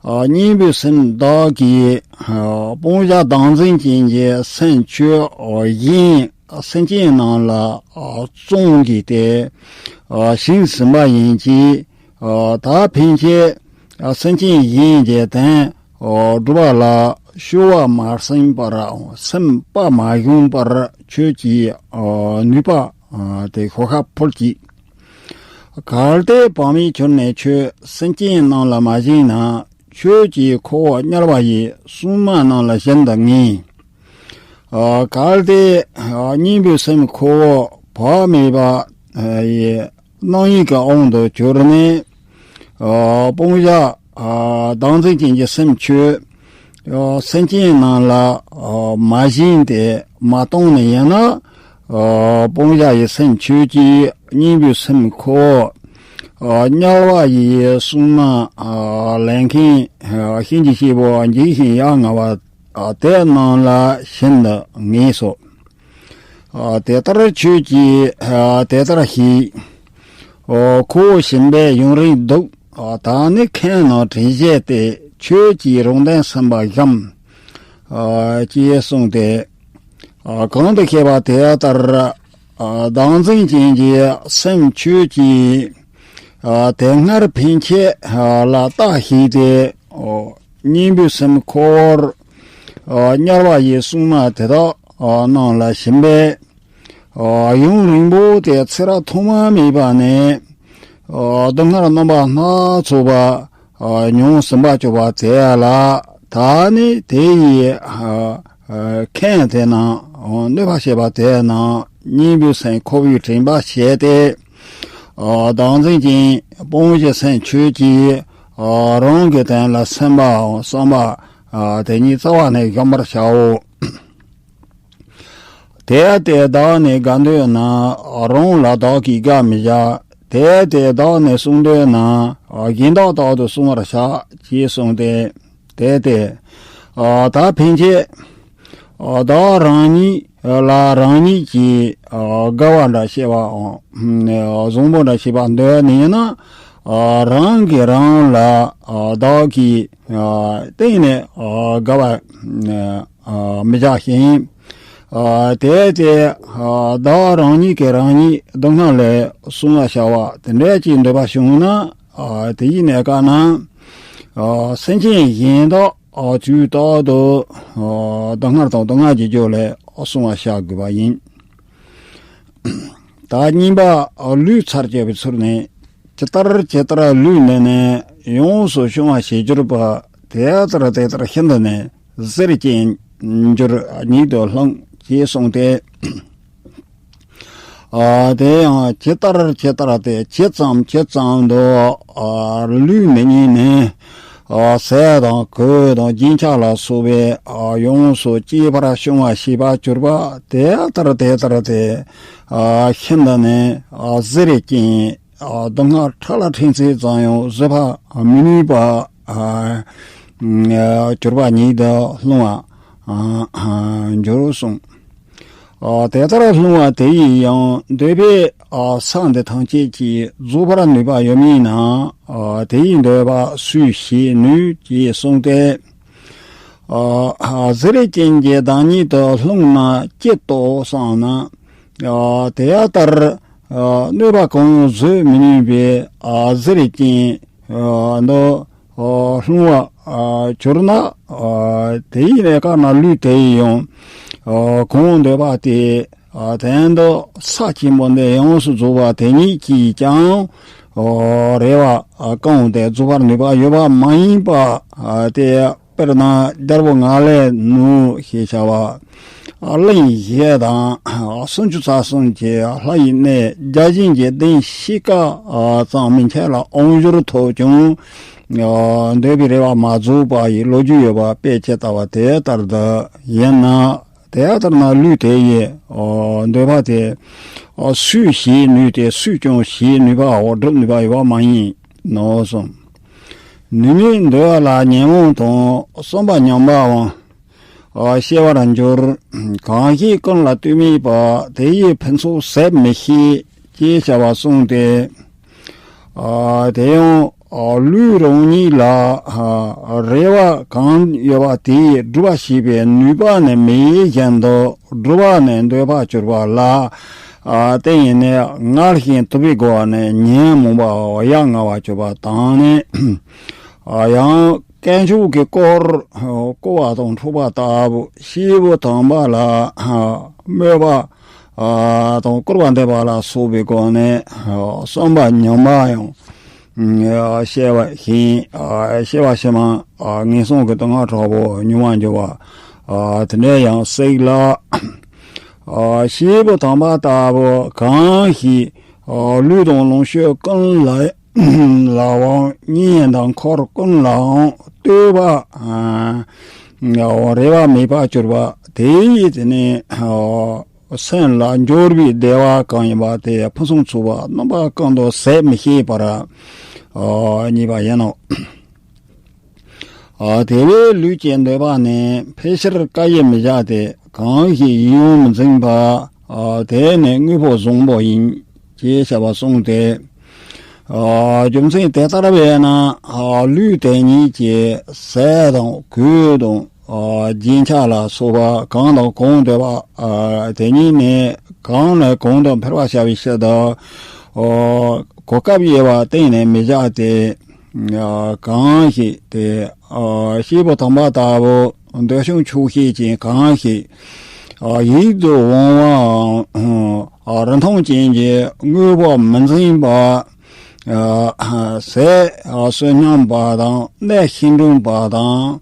གཉེན་པོའི་སེམས་བདག་གིས་སྤང་བྱ་བདག་འཛིན་ཅན་གྱི་སེམས་ཁྱོད་གཞན་སེམས་ཅན་རྣམས་ལ་བཙོང་གིས་ཏེ་ཞིང་ཟིན་པ་ཡིན་གྱི། ད་ཕན་ཆད་སེམས་ཅན་གཞན་གྱི་དོན་སྒྲུབ་པ་ལ་སྐྱོ་བ་མ་སེམས་པར་སེམས་པ་མ་ཞུམ་པར་ཁྱོད་ཀྱིས་ནུས་པ་དེ་ཤོག་ཤལ་ཕུལ་གྱིས། གལ་ཏེ་བག་མེད་གྱུར་ནས་ཁྱོད་སེམས་ཅན་རྣམས་ལ་མ་ཞེན་ན། ཁྱོད་ཀྱིས་ཁོ་བོ་དམྱལ་བ་ཡི་སྲུང་མ་རྣམས་ལ་ཞེན་དུ་ངེས། གལ་ཏེ་གཉེན་པོའི་སེམས་ཁོ་བོ་བག་མེད་པ་ཡི་རྣམ་གཡེང་གི་དབང་དུ་གྱུར་ནས། སྤང་བྱ་བདག་འཛིན་ཅན་གྱི་སེམས་ཁྱོད་སེམས་ཅན་རྣམས་ལ་མ་ཞེན་ཏེ་མ་གཏོང་ནས་ཡིན་ན། སྤང་བྱ་ཡི་སེམས་ཁྱོད་ཀྱིས་གཉེན་པོའི་སེམས་ཁོ་བོ་དམྱལ་བ་ཡི་སྲུང་མ་ལས་མཁན་གཤིན་རྗེའི་སྐྱེས་བུ་འཇིགས་ཤིང་ཡ་ང་བ་དེ་རྣམས་ལ་ཞེན་དུ་ངེས་སོ། དེ་ལྟར་ཁྱོད་ཀྱིས་དེ་ལྟར་ཤེས། ཁོ་བོ་ཞེན་པས་ཡུན་རིང་འདུག་ད་ནི་ཁེངས་ནས་དྲན་བྱས་ཏེ་ཁྱོད་ཀྱིས་རང་དོན་སེམས་པ་བཞོམ། ཅེས་གསུངས་ཏེ། གང་དུ་ཤེས་པ་དེ་ལྟར་བདག་འཛིན་ཅན་གྱི་སེམས་ཁྱོད་ཀྱིས་དེ་སྔར་ཕན་ཆད་ལ་བརྟགས་ཤིང་སྟེ། གཉེན་པོའི་སེམས་ཁོ་བོར་དམྱལ་བ་ཡི་སྲུང་མ་དེ་དག་རྣམས་ལ་ཞེན་པས། ཡུན་རིང་པོ་དེ་ཚེ་རབས་ཐོག་མ་མེད་པ་ནས་སྡུག་བསྔལ་རྣམ་པ་སྣ་ཚོགས་པ་མྱོང་ཟིན་པར་གྱུར་པ་དེ་ལ་ད་ནི་དེ་ཡི་ཁེངས་དེ་རྣམས་གནོད་པ་བྱེད་པ་དེ་རྣམས་གཉེན་པོའི་སེམས་ཁོ་བོས་དྲན་པ་བྱས་ཏེ། བདག་འཛིན་ཅན་སྤོང་བྱའི་སེམས་ཁྱོད་ཀྱིས་རང་གི་དོན་ལ་སེམས་པའམ་བསམ་པ་དེ་ཉིད་རྩ་བ་ནས་བཞོམ་པར་བྱའོ། དེ་ལྟས་བདག་ནི་དགའ་འདོད་ན། རང་ལ་བདག་གིས་དགའ་མི་བྱ། དེ་ལྟས་བདག་ནི་སྲུང་འདོད་ན། གཞན་དག་རྟག་ཏུ་སྲུང་བར་བྱ། ཞེས་གསུངས་ཏེ། དེ་ལྟས་ད་ཕན་ཆད་བདག་རང་ཉིད་ལ་རང་ཉིད་ཀྱིས་དགའ་བ་འདྲ་བྱེད་པའམ་བཟང་པོ་འདྲ་བྱེད་པ་འདོད་ནས་ན། རང་གིས་རང་ལ་བདག་གིས་གཏན་ནས་དགའ་བ་མི་བྱ་ཞིང་། དེ་ལྟས་བདག་རང་ཉིད་ཀྱིས་རང་ཉིད་སྡུག་བསྔལ་ལས་སྲུང་བར་བྱ་བ་དེ་འདྲ་ཅིག་འདོད་པ་བྱུང་ན། དེ་ཡི་གནས་སྐབས་ན་སེམས་ཅན་གཞན་དག་དུས་རྟག་ཏུ་སྡུག་བསྔལ་དང་སྡུག་བསྔལ་གྱི་རྒྱུ་ལས་སྲུང་བར་བྱ་དགོས་པ་ཡིན། ད་གཉིས་པ་ལུས་ཚར་བཅད་པའི་ཚུལ་ནི། ཇི་ལྟར་ཇི་ལྟར་ལུས་འདི་ནི་ཡོངས་སུ་གཤོང་བ་བྱེད་གྱུར་པ། དེ་ལྟར་དེ་ལྟར་ཤིན་ཏུ་ནི་གཟེར་ཅན་འགྱུར་ཉིད་དུ་ལྷུང་། ཞེས་གསུངས་ཏེ། དེ་ཡང་ཇི་ལྟར་ཇི་ལྟར་ཏེ་ཇི་ཙམ་ཇི་ཙམ་དུ་ལུས་འདི་ཉིད་ནི། ཟས་དང་གོས་དང་རྒྱན་ཆ་ལ་སོགས་པའི་ཡོངས་སུ་གཅེས་པར་སྐྱོང་བ་ཞེས་པར་གྱུར་པ། དེ་ལྟར་དེ་ལྟར་ཏེ་ཤིན་ཏུ་ནི་གཟེར་ཅན། སྡུག་བསྔལ་ཕྲ་ལ་ཕྲན་ཚེགས་ཙམ་ཡང་བཟོད་པ་མི་ནུས་པར་གྱུར་པ་ཉིད་དུ་ལྷུང་བར་འགྱུར་གསུངས། ཨ་དེ་ལྟར་སློང་བ་དེ་ཡིས་ཡང་འདོད་པའི་ཨ་ས་འདི་ཐམས་ཅད་ཀྱིས་རྫོགས་པར་ནུས་པ་ཡོད་མིན་ན། ཨ་དེ་ཡི་འདོད་པ་སུས་བྱེད་ནུས་ཅེས་གསུངས་ཏེ། ཨ་གཟི་རིལ་ཅན་གྱི་བདག་ཉིད་དུ་ལྷུང་ན་སྐྱིད་དོ་བསམ་ན། ཨ་དེ་ཡང་ལྟར་ཨ་གནོད་པ་གང་ཡང་བཟོད་མི་ནུས་པའི་ཨ་གཟི་རིལ་ཅན་ཨ་འདི་ཨ་ལྷུང་བ་ཨ་གྱུར་ན། ཨ་དེ་ཡི་གནས་སྐབས་ན་ལུས་དེ་ཡི་ཡང་ཨ་གང་འདོད་པ་དེ་ཨ་དོན་དུ་ས་ཆེན་པོ་འདི་ཡོངས་སུ་རྫོགས་པ་དེ་ཉིད་ཀྱིས་ཀྱང་ཨ་རེ་བ་ཨ་བསྐང་སྟེ་རྫོགས་པར་ནུས་པ་ཡོད་པ་མ་ཡིན་པ་ཨ་དེ། དཔེར་ན་རྒྱལ་པོ་ང་ལས་ནུ་ཞེས་བྱ་བ། གླིང་བཞི་དང་སུམ་ཅུ་རྩ་གསུམ་གྱི་ལྷ་ཡི་གནས་བརྒྱ་བྱིན་གྱི་གདན་བཞི་ཀ་ཙམ་མན་ཆད་ལ་དབང་བསྒྱུར་ཐོབ་ཀྱང་འདོད་པའི་རེ་བ་མ་རྫོགས་པ་ཡི་ལོ་རྒྱུས་ཡོད་པ་དཔེ་ཇི་ལྟ་བ་དེ་ལྟར་དུ་ཡིན་ན། དེ་ལྟར་ན་ལུས་དེ་ཡི་འདོད་པ་དེ་སུས་བྱེད་ནུས་ཏེ་སུས་ཀྱང་བྱེད་ནུས་པའོ། སྒྲུབ་ནུས་པ་ཡོད་པ་མ་ཡིན་ནོ་གསུངས། ནུས་མེད་འདོད་ལ་ཉོན་མོངས་དང་བསམ་པ་ཉམས་པའང་སྐྱེ་བར་འགྱུར། གང་ཞིག་ཀུན་ལ་ལྟོས་མེད་པ། དེ་ཡི་ཕུན་ཚོགས་ཟད་མི་ཤེས། ཅེས་བྱ་བ་གསུངས་ཏེ། དེ་ཡང་ལུས་རང་ཉིད་ལ་རེ་བ་གང་ཡོད་པ་དེ་སྒྲུབ་པ་བྱེད་པའི་ནུས་པ་ནི་མེད་བཞིན་དུ། སྒྲུབ་པ་ནི་འདོད་པ་གྱུར་པ་ལ་བརྟེན་ནས་ངལ་ཞིང་དུབ་པའི་སྒོ་ནས་ཉོན་མོངས་པ་ཡ་ང་བ་གྱུར་པ་དང་ནི། ཡང་དཀོན་མཆོག་གི་དཀོར་བརྐུ་བ་དང་འཕྲོག་པ་ལྟ་བུ། སྐྱེས་བུ་དམ་པ་ལ་སྨོད་པ་དང་སྐུར་བ་འདེབས་པ་ལ་སོགས་པའི་སྒོ་ནས་བསམ་པ་ཉམས་པ་ཡང་སྐྱེ་བ་ཞིང་། སྐྱེ་བ་ཕྱི་མ་ངན་སོང་གི་སྡུག་བསྔལ་དྲག་པོ་མྱོང་བར་འགྱུར་བ་དེ་འདྲ་ཡང་སྲིད་ལ། སྐྱེས་བུ་དམ་པ་ལྟ་བུ་གང་ཞིག་ལུས་དང་ལོངས་སྤྱོད་ཀུན་ལ་ལའང་གཉེན་དང་འཁོར་ཀུན་ལའང་ལྟོས་པ་རེ་བ་མེད་པར་གྱུར་པ་དེ་ཡིས་དེ་ནི་སེམས་ལ་འབྱོར་བའི་བདེ་བ་གང་ཡིན་པ་དེ་ཕུན་སུམ་ཚོགས་པ་རྣམ་པ་ཀུན་ཏུ་ཟད་མི་ཤེས་པར་རྙེད་པ་ཡིན་ནོ། དེ་བས་ལུས་ཀྱི་འདོད་པ་ནི་འཕེལ་ཕྱིར་བཀའ་ཡིས་མི་བཞག་སྟེ། གང་ཞིག་ཡིད་འོང་མི་འཛིན་པ། དེ་ནི་དངོས་པོ་བཟང་པོ་ཡིན། ཅེས་བྱ་བ་གསུངས་ཏེ། རྒྱུ་མཚན་དེ་ལྟར་བས་ན་ལུས་དེ་ཉིད་ཀྱི་ཟས་དང་གོས་དང་རྒྱན་ཆ་ལ་སོགས་པ་གང་དང་གང་འདོད་པ་དེ་ཉིད་ནས་གང་ནས་གང་དུ་འཕེལ་བར་བྱ་བའི་ཕྱིར་དུ། གོ་སྐབས་དབྱེ་བ་གཏན་ནས་མི་བཞག་སྟེ། གང་ཞིག་དེ་སྐྱེས་བུ་དམ་པ་ལྟ་བུ་འདོད་ཆུང་ཆོག་ཤེས་ཅན་གང་ཞིག་ཡིད་དུ་འོང་བའམ་རིན་ཐང་ཅན་གྱི་དངོས་པོ་མི་འཛིན་པ། ཟས་བསོད་སྙོམས་པ་དང་གནས་ཤིང་དྲུང་པ་དང་།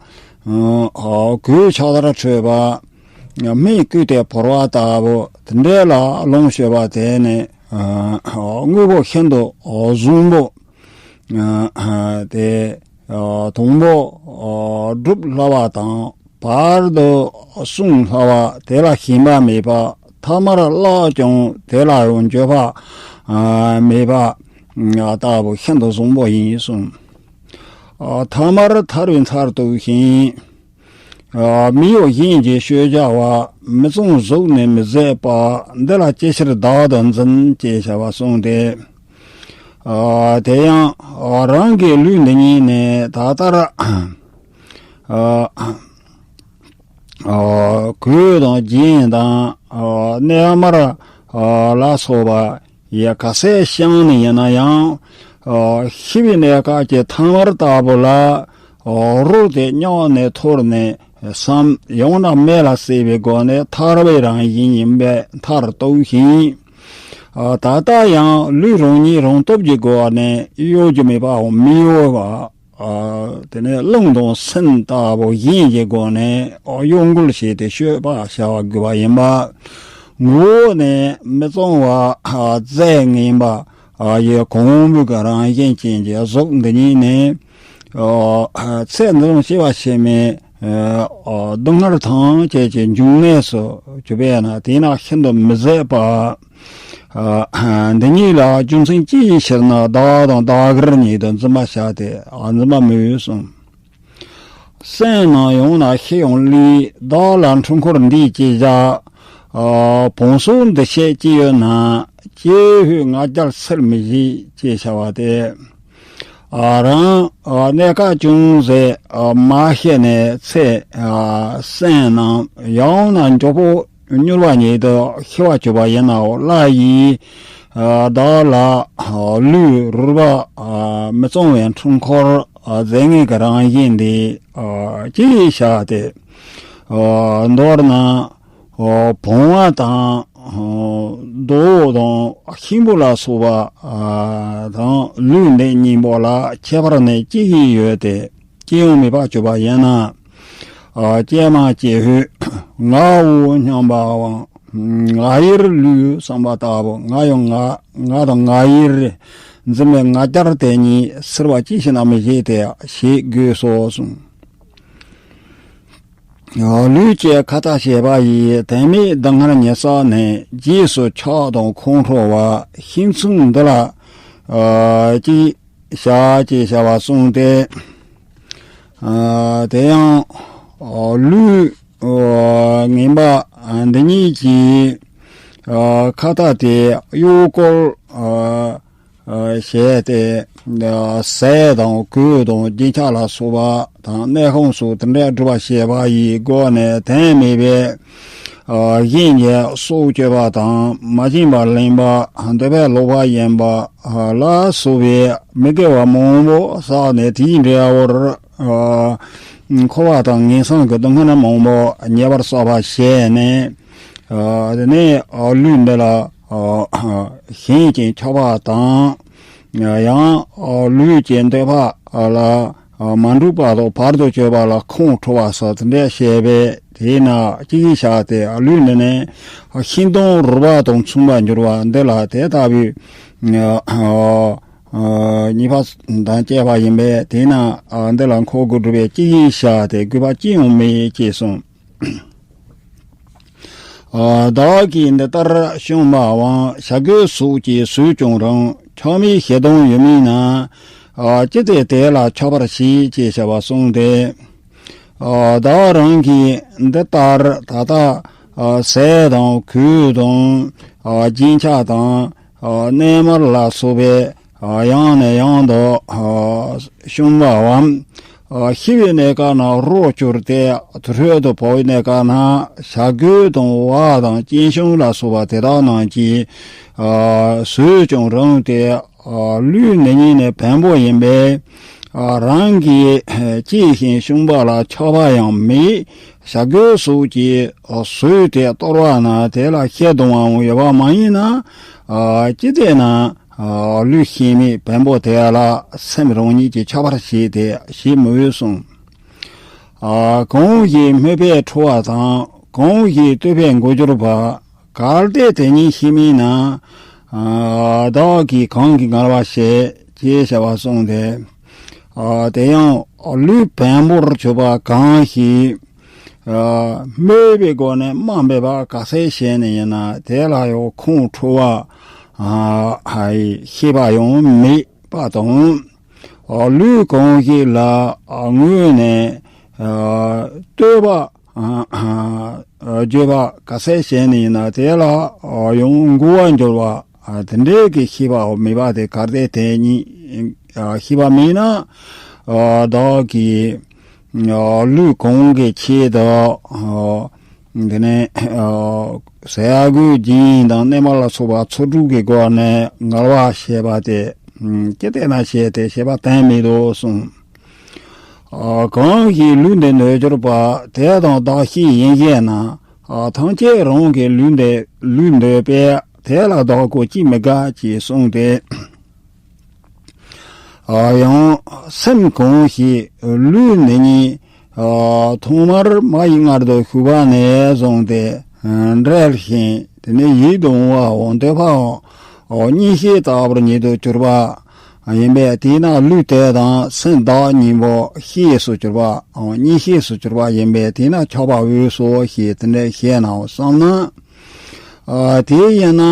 གོས་ཕྱག་དར་འཁྲུད་པ། སྨན་བསྐུས་ཏེ་ཕོར་པ་ལྟ་བུ་དེ་འདྲ་ལ་ལོངས་སྤྱོད་པ་དེ་ནི་དངོས་པོ་ཤིན་ཏུ་བཟང་པོ། དེ་དང་པོ་སྒྲུབ་སླ་བ་དང་བར་དུ་བསྲུང་སླ་བ། དེ་ལ་ཞེན་པ་མེད་པ། ཐ་མར་བརླག་ཀྱང་དེ་ལ་ཡང་འགྱོད་པ་མེད་པ་ལྟ་བུ་ཤིན་ཏུ་བཟང་པོ་ཡིན་གསུངས། ཐ་མར་ཐར་པའི་མཐར་ཐུག་ཅིང་། མི་གཡོ་གཞན་གྱི་སྤྱོད་བྱ་བ། མི་གཙང་གཟུགས་ནི་མི་བཟད་པ། འདི་ལ་ཅི་ཕྱིར་བདག་ཏུ་འཛིན། ཅེས་བྱ་བ་གསུངས་ཏེ། དེ་ཡང་རང་གི་ལུས་འདི་ཉིད་ནི་ད་ལྟར་གོས་དང་རྒྱན་དང་གནས་མལ་ལ་སོགས་པ་ཡི་ག་ཚད་བཤམས་ནས་ཡིན་ན་ཡང་། ཤི་བའི་གནས་སྐབས་ཀྱི་ཐ་མལ་ལྟ་བུ་ལ་རོལ་ཏེ་བསྙེན་ནས་འཐོར་ནས་སམ་ཡང་ན་མེ་ལ་བསྲེགས་པའི་སྒོ་ནས་ཐར་པའི་རང་བཞིན་ཡིན་པས་མཐར་གཏུགས་ཤིང་། ད་ལྟ་ཡང་ལུས་རང་ཉིད་རང་སྟོབས་ཀྱི་སྒོ་ནས་གཡོ་སྒྱུ་མེད་པའམ་མི་གཡོ་བ། དེ་ནས་རླུང་དང་སེམས་ལྟ་བུ་གཞན་གྱི་སྒོ་ནས་གཡོ་འགུལ་བྱས་ཏེ་སྤྱོད་པ་བྱ་བ་དགོས་པ་ཡིན་པ། ངོ་བོ་ནི་མི་གཙང་བ་རྫས་ངན་པ་ཡི་གོང་བུ་གི་རང་བཞིན་ཅན་གྱི་གཟུགས་འདི་ཉིད་ནི། ཚེ་འདི་ལ་སྐྱེ་བ་ཕྱི་མའི་སྡུག་བསྔལ་ཐམས་ཅད་ཀྱི་འབྱུང་གནས་སུ་གྱུར་པས་ན། དེས་ན་ཤིན་ཏུ་མི་བཟད་པ། འདི་ཉིད་ལ་རྒྱུ་མཚན་ཅི་ཡི་ཕྱིར་ན་བདག་དང་བདག་གིར་ཉིད་དུ་འཛིན་པར་བྱ་སྟེ། འཛིན་པ་མི་འོས་གསུངས། སེམས་ནི་ཡང་ན་ཤི་ཡང་ལུས། བདག་ལ་འཁྲུལ་འཁོར་འདིས་ཅི་བྱ། ཨ་བོང་སོགས་འདི་བྱས་ཅི་ཡོད་ན། ཅི་ཧུད་ང་རྒྱལ་སེལ་མི་བྱེད་ཅེས་བྱ་བ་སྟེ། ཨ་རང་ཨ་གནས་སྐབས་ཅུང་ཟད་ཨ་མ་ཤི་ནས་ཚེ་ཨ་སྲན་ནམ། ཡང་ན་མགྱོགས་པོ་མྱུར་བ་ཉིད་དུ་ཤི་བར་གྱུར་པ་ཡིན་ནའང་བླ་ཡིས་ཨ་བདག་ལ་ཨ་ལུས་རུལ་བ་ཨ་མི་གཙང་བའི་འཁྲུལ་འཁོར་ཨ་རྫས་ངན་གྱི་རང་བཞིན་འདི་ཨ་ཅི་ཡིས་བྱ་སྟེ། ཨ་མདོར་ན་ཨ་བུང་བ་དང་ཨ་རྡོ་དང་ཤིང་བུ་ལ་སོགས་པ་ཨ་དང་ལུས་འདི་གཉིས་པོ་ལ་ཁྱད་པར་ནི་ཅི་ཞིག་ཡོད་དེ། ཅི་ཡང་མེད་པར་གྱུར་པ་ཡིན་ན། ཨ་ཀྱེ་མ་ཀྱེ་ཧུད་ང་འོ་སྙམ་པའམ། ང་ཡིར་ལུས་བསམ་པ་ལྟ་བུ། ང་ཡང་ང་ང་དང་ང་ཡིར་འཛིན་པའི་ང་རྒྱལ་དེ་ཉིད་སེལ་བ་ཅི་ཞིག་ན་མི་བྱེད་དེ་ཞེས་དགོས་སོ་གསུངས། ལུས་ཀྱི་ཁ་ཏ་བྱས་པ་ཡིས་དོན་མེད་སྡུག་བསྔལ་ཉེར་བསགས་ནས། རྗེས་སུ་ཆགས་དང་ཁོང་ཁྲོ་བ། ཤིང་མཚུངས་འདི་ལ་ཨ་ཅི་བྱ་ཅེས་བྱ་བ་གསུངས་ཏེ། ཨ་དེ་ཡང་ཨ་ལུས་ཨ་ངན་པ་ཨ་འདི་གཉིས་ཀྱི་ཨ་ཁ་ཏ་དེ་གཡོག་སྐོལ་ཨ་ཨ་བྱས་ཏེ། ཨ་ཟས་དང་གོས་དང་རྒྱན་ཆ་ལ་སོགས་པ་དང་གནས་ཁང་སོགས་དེ་འདྲ་སྒྲུབ་པ་བྱས་པ་ཡི་སྒོ་ནས་དོན་མེད་པའི་ཨ་གཞན་གྱི་སྲོག་གཅོད་པ་དང་། མ་བྱིན་པར་ལེན་པ། འདོད་པས་ལོག་པར་གཡེམ་པ་ཨ་ལ་སོགས་པའི་མི་དགེ་བ་མང་པོ་བསགས་ནས། དེའི་འབྲས་བུར་ཨ་འཁོར་བ་དང་ངན་སོང་གི་སྡུག་བསྔལ་མང་པོ་ཉེ་བར་བསགས་པ་བྱས་ནས། ཨ་དེ་ནས་ཨ་ལུས་འདི་ལ་ཨ་ཞེན་ཅིང་ཆགས་པ་དང་། ཡང་ཨ་ལུས་ཀྱི་འདོད་པ་ལ་ཨ་མ་འགྲུབ་པ་དང་བར་དུ་གཅོད་པ་ལ་ཁོང་ཁྲོ་བ་སོགས་དེ་འདྲ་བྱས་པས། དེས་ན་ཅི་ཞིག་བྱ་སྟེ། ལུས་འདི་ནི་ཤིང་སྡོང་རུལ་བ་དང་མཚུངས་པར་འགྱུར་བ་འདི་ལ་དེ་ལྟ་བུའི་ཨ་ཨ་ཉེས་པ་དང་བཅས་པ་ཡིན་པས། དེས་ན་ཨ་འདི་ལ་འཁོར་དགོས་སྒྲུབ་པས་ཅི་ཞིག་བྱ་སྟེ། དགོས་པ་ཅི་ཡང་མེད་ཅེས་གསུངས། ཨ་བདག་གིས་འདི་ལྟར་བྱུང་བའམ། བྱ་རྒོད་སོགས་ཀྱིས་ཟོས་ཀྱང་རུང་། ཆགས་མེད་ཞེ་སྡང་ཡོད་མིན་ན། ཨ་ཅི་སྟེ་དེ་ལ་ཆགས་པར་བྱེད་ཅེས་བྱ་བ་གསུངས་ཏེ། ཨ་བདག་རང་གིས་འདི་ལྟར་ད་ལྟ་ཨ་ཟས་དང་གོས་དང་ཨ་རྒྱན་ཆ་དང་ཨ་གནས་མལ་ལ་སོགས་པའི་ཨ་ཡང་ནས་ཡང་དུ་ཨ་བྱུང་བའམ། ཨ་ཤི་བའི་གནས་སྐབས་ན་རོ་བསྐྱུར་ཏེ། དུར་ཁྲོད་དུ་བབས་པའི་གནས་སྐབས་ན་བྱ་རྒོད་དང་ཝ་དང་སྐྱེ་ཤིང་ལ་སོགས་པ་དེ་དག་རྣམས་ཀྱིས་ཨ་ཟོས་ཀྱང་རུང་སྟེ། ཨ་ལུས་འདི་ཉིད་ནི་བེམ་པོ་ཡིན་པས། ཨ་རང་གིས་གཅེས་ཤིང་བཤམས་པ་ལ་ཆགས་པ་ཡང་མེད། བྱ་རྒོད་སོགས་ཀྱིས་ཟོས་ཏེ་གཏོར་བ་ན་དེ་ལ་ཞེ་སྡང་བའང་ཡོད་པ་མ་ཡིན་ན། ཨ་ཅི་སྟེ་ན་ཨ་ལུས་ཤེས་མེད་བེམ་པོ་དེ་ལ་སེམས་རང་ཉིད་ཀྱིས་ཆགས་པར་བྱེད་དེ་ཞེས་མི་འོས་གསུངས། ཨ་གང་ཞིག་སྨོད་པས་ཁྲོ་བ་དང་། གང་ཞིག་བསྟོད་པས་མགོ་སྐྱོར་བ། གལ་ཏེ་དེ་ཉིད་ཤེས་མིན་ན། ཨ་བདག་གིས་གང་གིས་ངལ་བ་བྱེད་ཅེས་བྱ་བ་གསུངས་ཏེ། ཨ་དེ་ཡང་ལུས་བེམ་པོར་གྱུར་པ་གང་ཞིག་ཨ་སྨོད་པའི་སྒོ་ནས་དམའ་འབེབས་པ་ག་ཚད་བྱས་ནས་ཡིན་ན་དེ་ལ་ཡང་ཁོང་ཁྲོ་བ་ཨ་ཨ་ཤེས་པ་ཡང་མེད་པ་དང་། ཨ་ལུས་གང་ཞིག་ལ་ཨ་ངུས་ནས་ཨ་བསྟོད་པ་ཨ་ཨ་བརྗོད་པ་ག་ཚད་བྱས་ནས་ཡིན་ན་དེ་ལ་ཨ་ཡང་མགུ་བ་འགྱུར་བ་ཨ་དེ་འདྲའི་གི་ཤེས་པ་མེད་པ་དེ་གལ་ཏེ་དེ་ཉིད་ཨ་ཤེས་པ་མེད་ན། ཨ་བདག་གིས་ཨ་ལུས་གང་གི་ཆེད་དུ་ཨ་དེ་ནས་ཨ་ཟས་གོས་རྒྱན་དང་གནས་མལ་ལ་སོགས་པ་ཚོགས་དྲུག་གི་སྒོ་ནས་ངལ་བ་བྱེད་པ་དེ་ཨ་ཅི་སྟེ་ན་བྱས་ཏེ་བྱེད་པ་དོན་མེད་དོ་གསུངས། ཨ་གང་ཞིག་ལུས་འདི་འདོད་གྱུར་པ། དེ་དང་བདག་གཤིས་ཡིན་ཞེ་ན། ཨ་ཐམས་ཅད་རང་གི་ལུས་འདི་ལུས་འདོད་པས། དེ་ལ་བདག་གོ་ཅིས་མི་དགའ་ཅེས་གསུངས་ཏེ། ཨ་ཡང་སེམས་གང་ཞིག་ལུས་འདི་ཉིད་ཨ་ཐོག་མར་མ་ཡི་མངལ་དུ་ཞུགས་པ་ནས་བཟུང་སྟེ་ཨ་འབྲེལ་ཞིང་དེ་ནས་ཡིད་དུ་འོང་བའམ་འདོད་པའམ་ཨ་གཉིད་ཤེས་ལྟ་བུར་ཉིད་དུ་གྱུར་པ་ཡིན་པས། དེས་ན་ལུས་དེ་དང་སེམས་བདག་གཉིས་པོ་ཤེས་སུ་གྱུར་པའམ་གཉིད་ཤེས་སུ་གྱུར་པ་ཡིན་པས། དེས་ན་ཆགས་པ་འོས་སོ་ཞེས་དེ་འདྲ་བཤད་ནའང་བསམ་ན། ཨ་དེ་ཡིན་ན་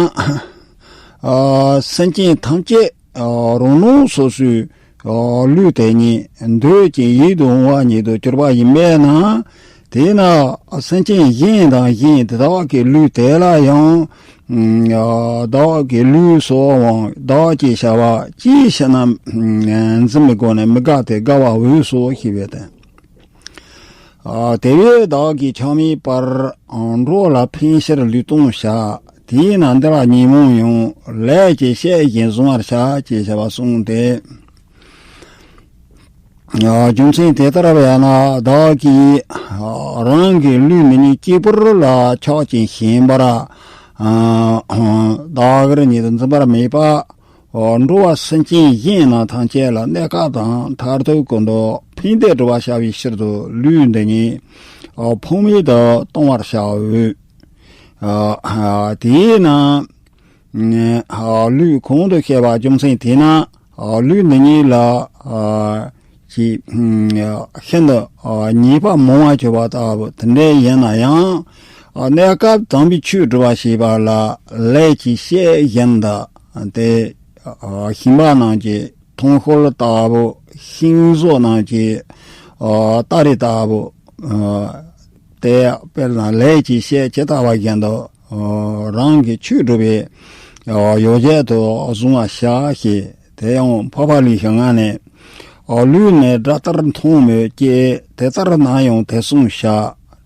ཨ་སེམས་ཅན་ཐམས་ཅད་ཨ་རང་སྣང་སོ་སོའི་ཨ་ལུས་དེ་ཉིད་འདོད་ཅིང་ཡིད་དུ་འོང་བ་ཉིད་དུ་གྱུར་པ་ཡིན་པས་ན། དེས་ན་སེམས་ཅན་གཞན་དང་གཞན་དེ་དག་གི་ལུས་དེ་ལ་ཡང་བདག་གི་ལུས་སོ་འོང་བདག་ཅེས་བྱ་བ་ཅིའི་ཕྱིར་ན་འཛིན་པའི་སྒོ་ནས་མི་དགའ་སྟེ་དགའ་བ་འོས་སོ་ཞེས་པས་ཏེ། དེ་བས་བདག་གིས་ཆགས་མེད་པར་འགྲོ་ལ་ཕན་ཕྱིར་ལུས་གཏོང་བྱ། དེས་ན་འདི་ལ་ཉོན་མོངས་ཡང་ལས་ཀྱི་ཤས་གཞན་གཟུང་བར་བྱ་ཅེས་བྱ་བ་གསུངས་ཏེ། རྒྱུ་མཚན་དེ་ལྟར་བས་ན་བདག་གིས་རང་གི་ལུས་འདི་ཉིད་གཅིག་པུར་ལ་ཆགས་ཅིང་ཞེན་པར་བདག་གིར་ཉིད་དུ་འཛིན་པར་མེད་པ། འགྲོ་བ་སེམས་ཅན་གཞན་རྣམས་ཐམས་ཅད་ལ་གནས་སྐབས་དང་མཐར་ཐུག་གི་དོན་ཕན་བདེ་སྒྲུབ་པར་བྱ་བའི་ཕྱིར་དུ་ལུས་འདི་ཉིད་ཕངས་མེད་དུ་གཏོང་བར་བྱའོ། དེས་ན་ལུས་གོང་དུ་བཤད་པ་རྒྱུ་མཚན་དེས་ན་ལུས་འདི་ཉིད་ལ་ཅིག་ཤིན་ཏུ་ཉེས་པ་མང་བ་གྱུར་པ་ལྟ་བུ་དེ་འདྲ་ཡིན་ན་ཡང་གནས་སྐབས་དམ་པའི་ཆོས་སྒྲུབ་པ་ཞེས་པ་ལ་ལས་ཀྱི་ཤས་གཞན་དག་དེ་ཞིང་པ་རྣམས་ཀྱི་ཐོན་ཁུངས་ལྟ་བུ་ཤིང་བཟོ་རྣམས་ཀྱི་སྟ་རེ་ལྟ་བུ་དེ་དཔེར་ན་ལས་ཀྱི་ཤས་ཇི་ལྟ་བ་བཞིན་དུ་རང་གི་ཆོས་སྒྲུབ་པའི་ཡོ་བྱད་དུ་བཟུང་བར་བྱ་ཞེས། དེ་ཡང་འཕགས་པ་ལུས་ཀྱི་ངག་ནས། ལུས་ནི་དགྲ་ལྟར་མཐོང་མོད་ཀྱི། དེ་ལྟར་ན་ཡང་དེ་བསྲུང་བྱ།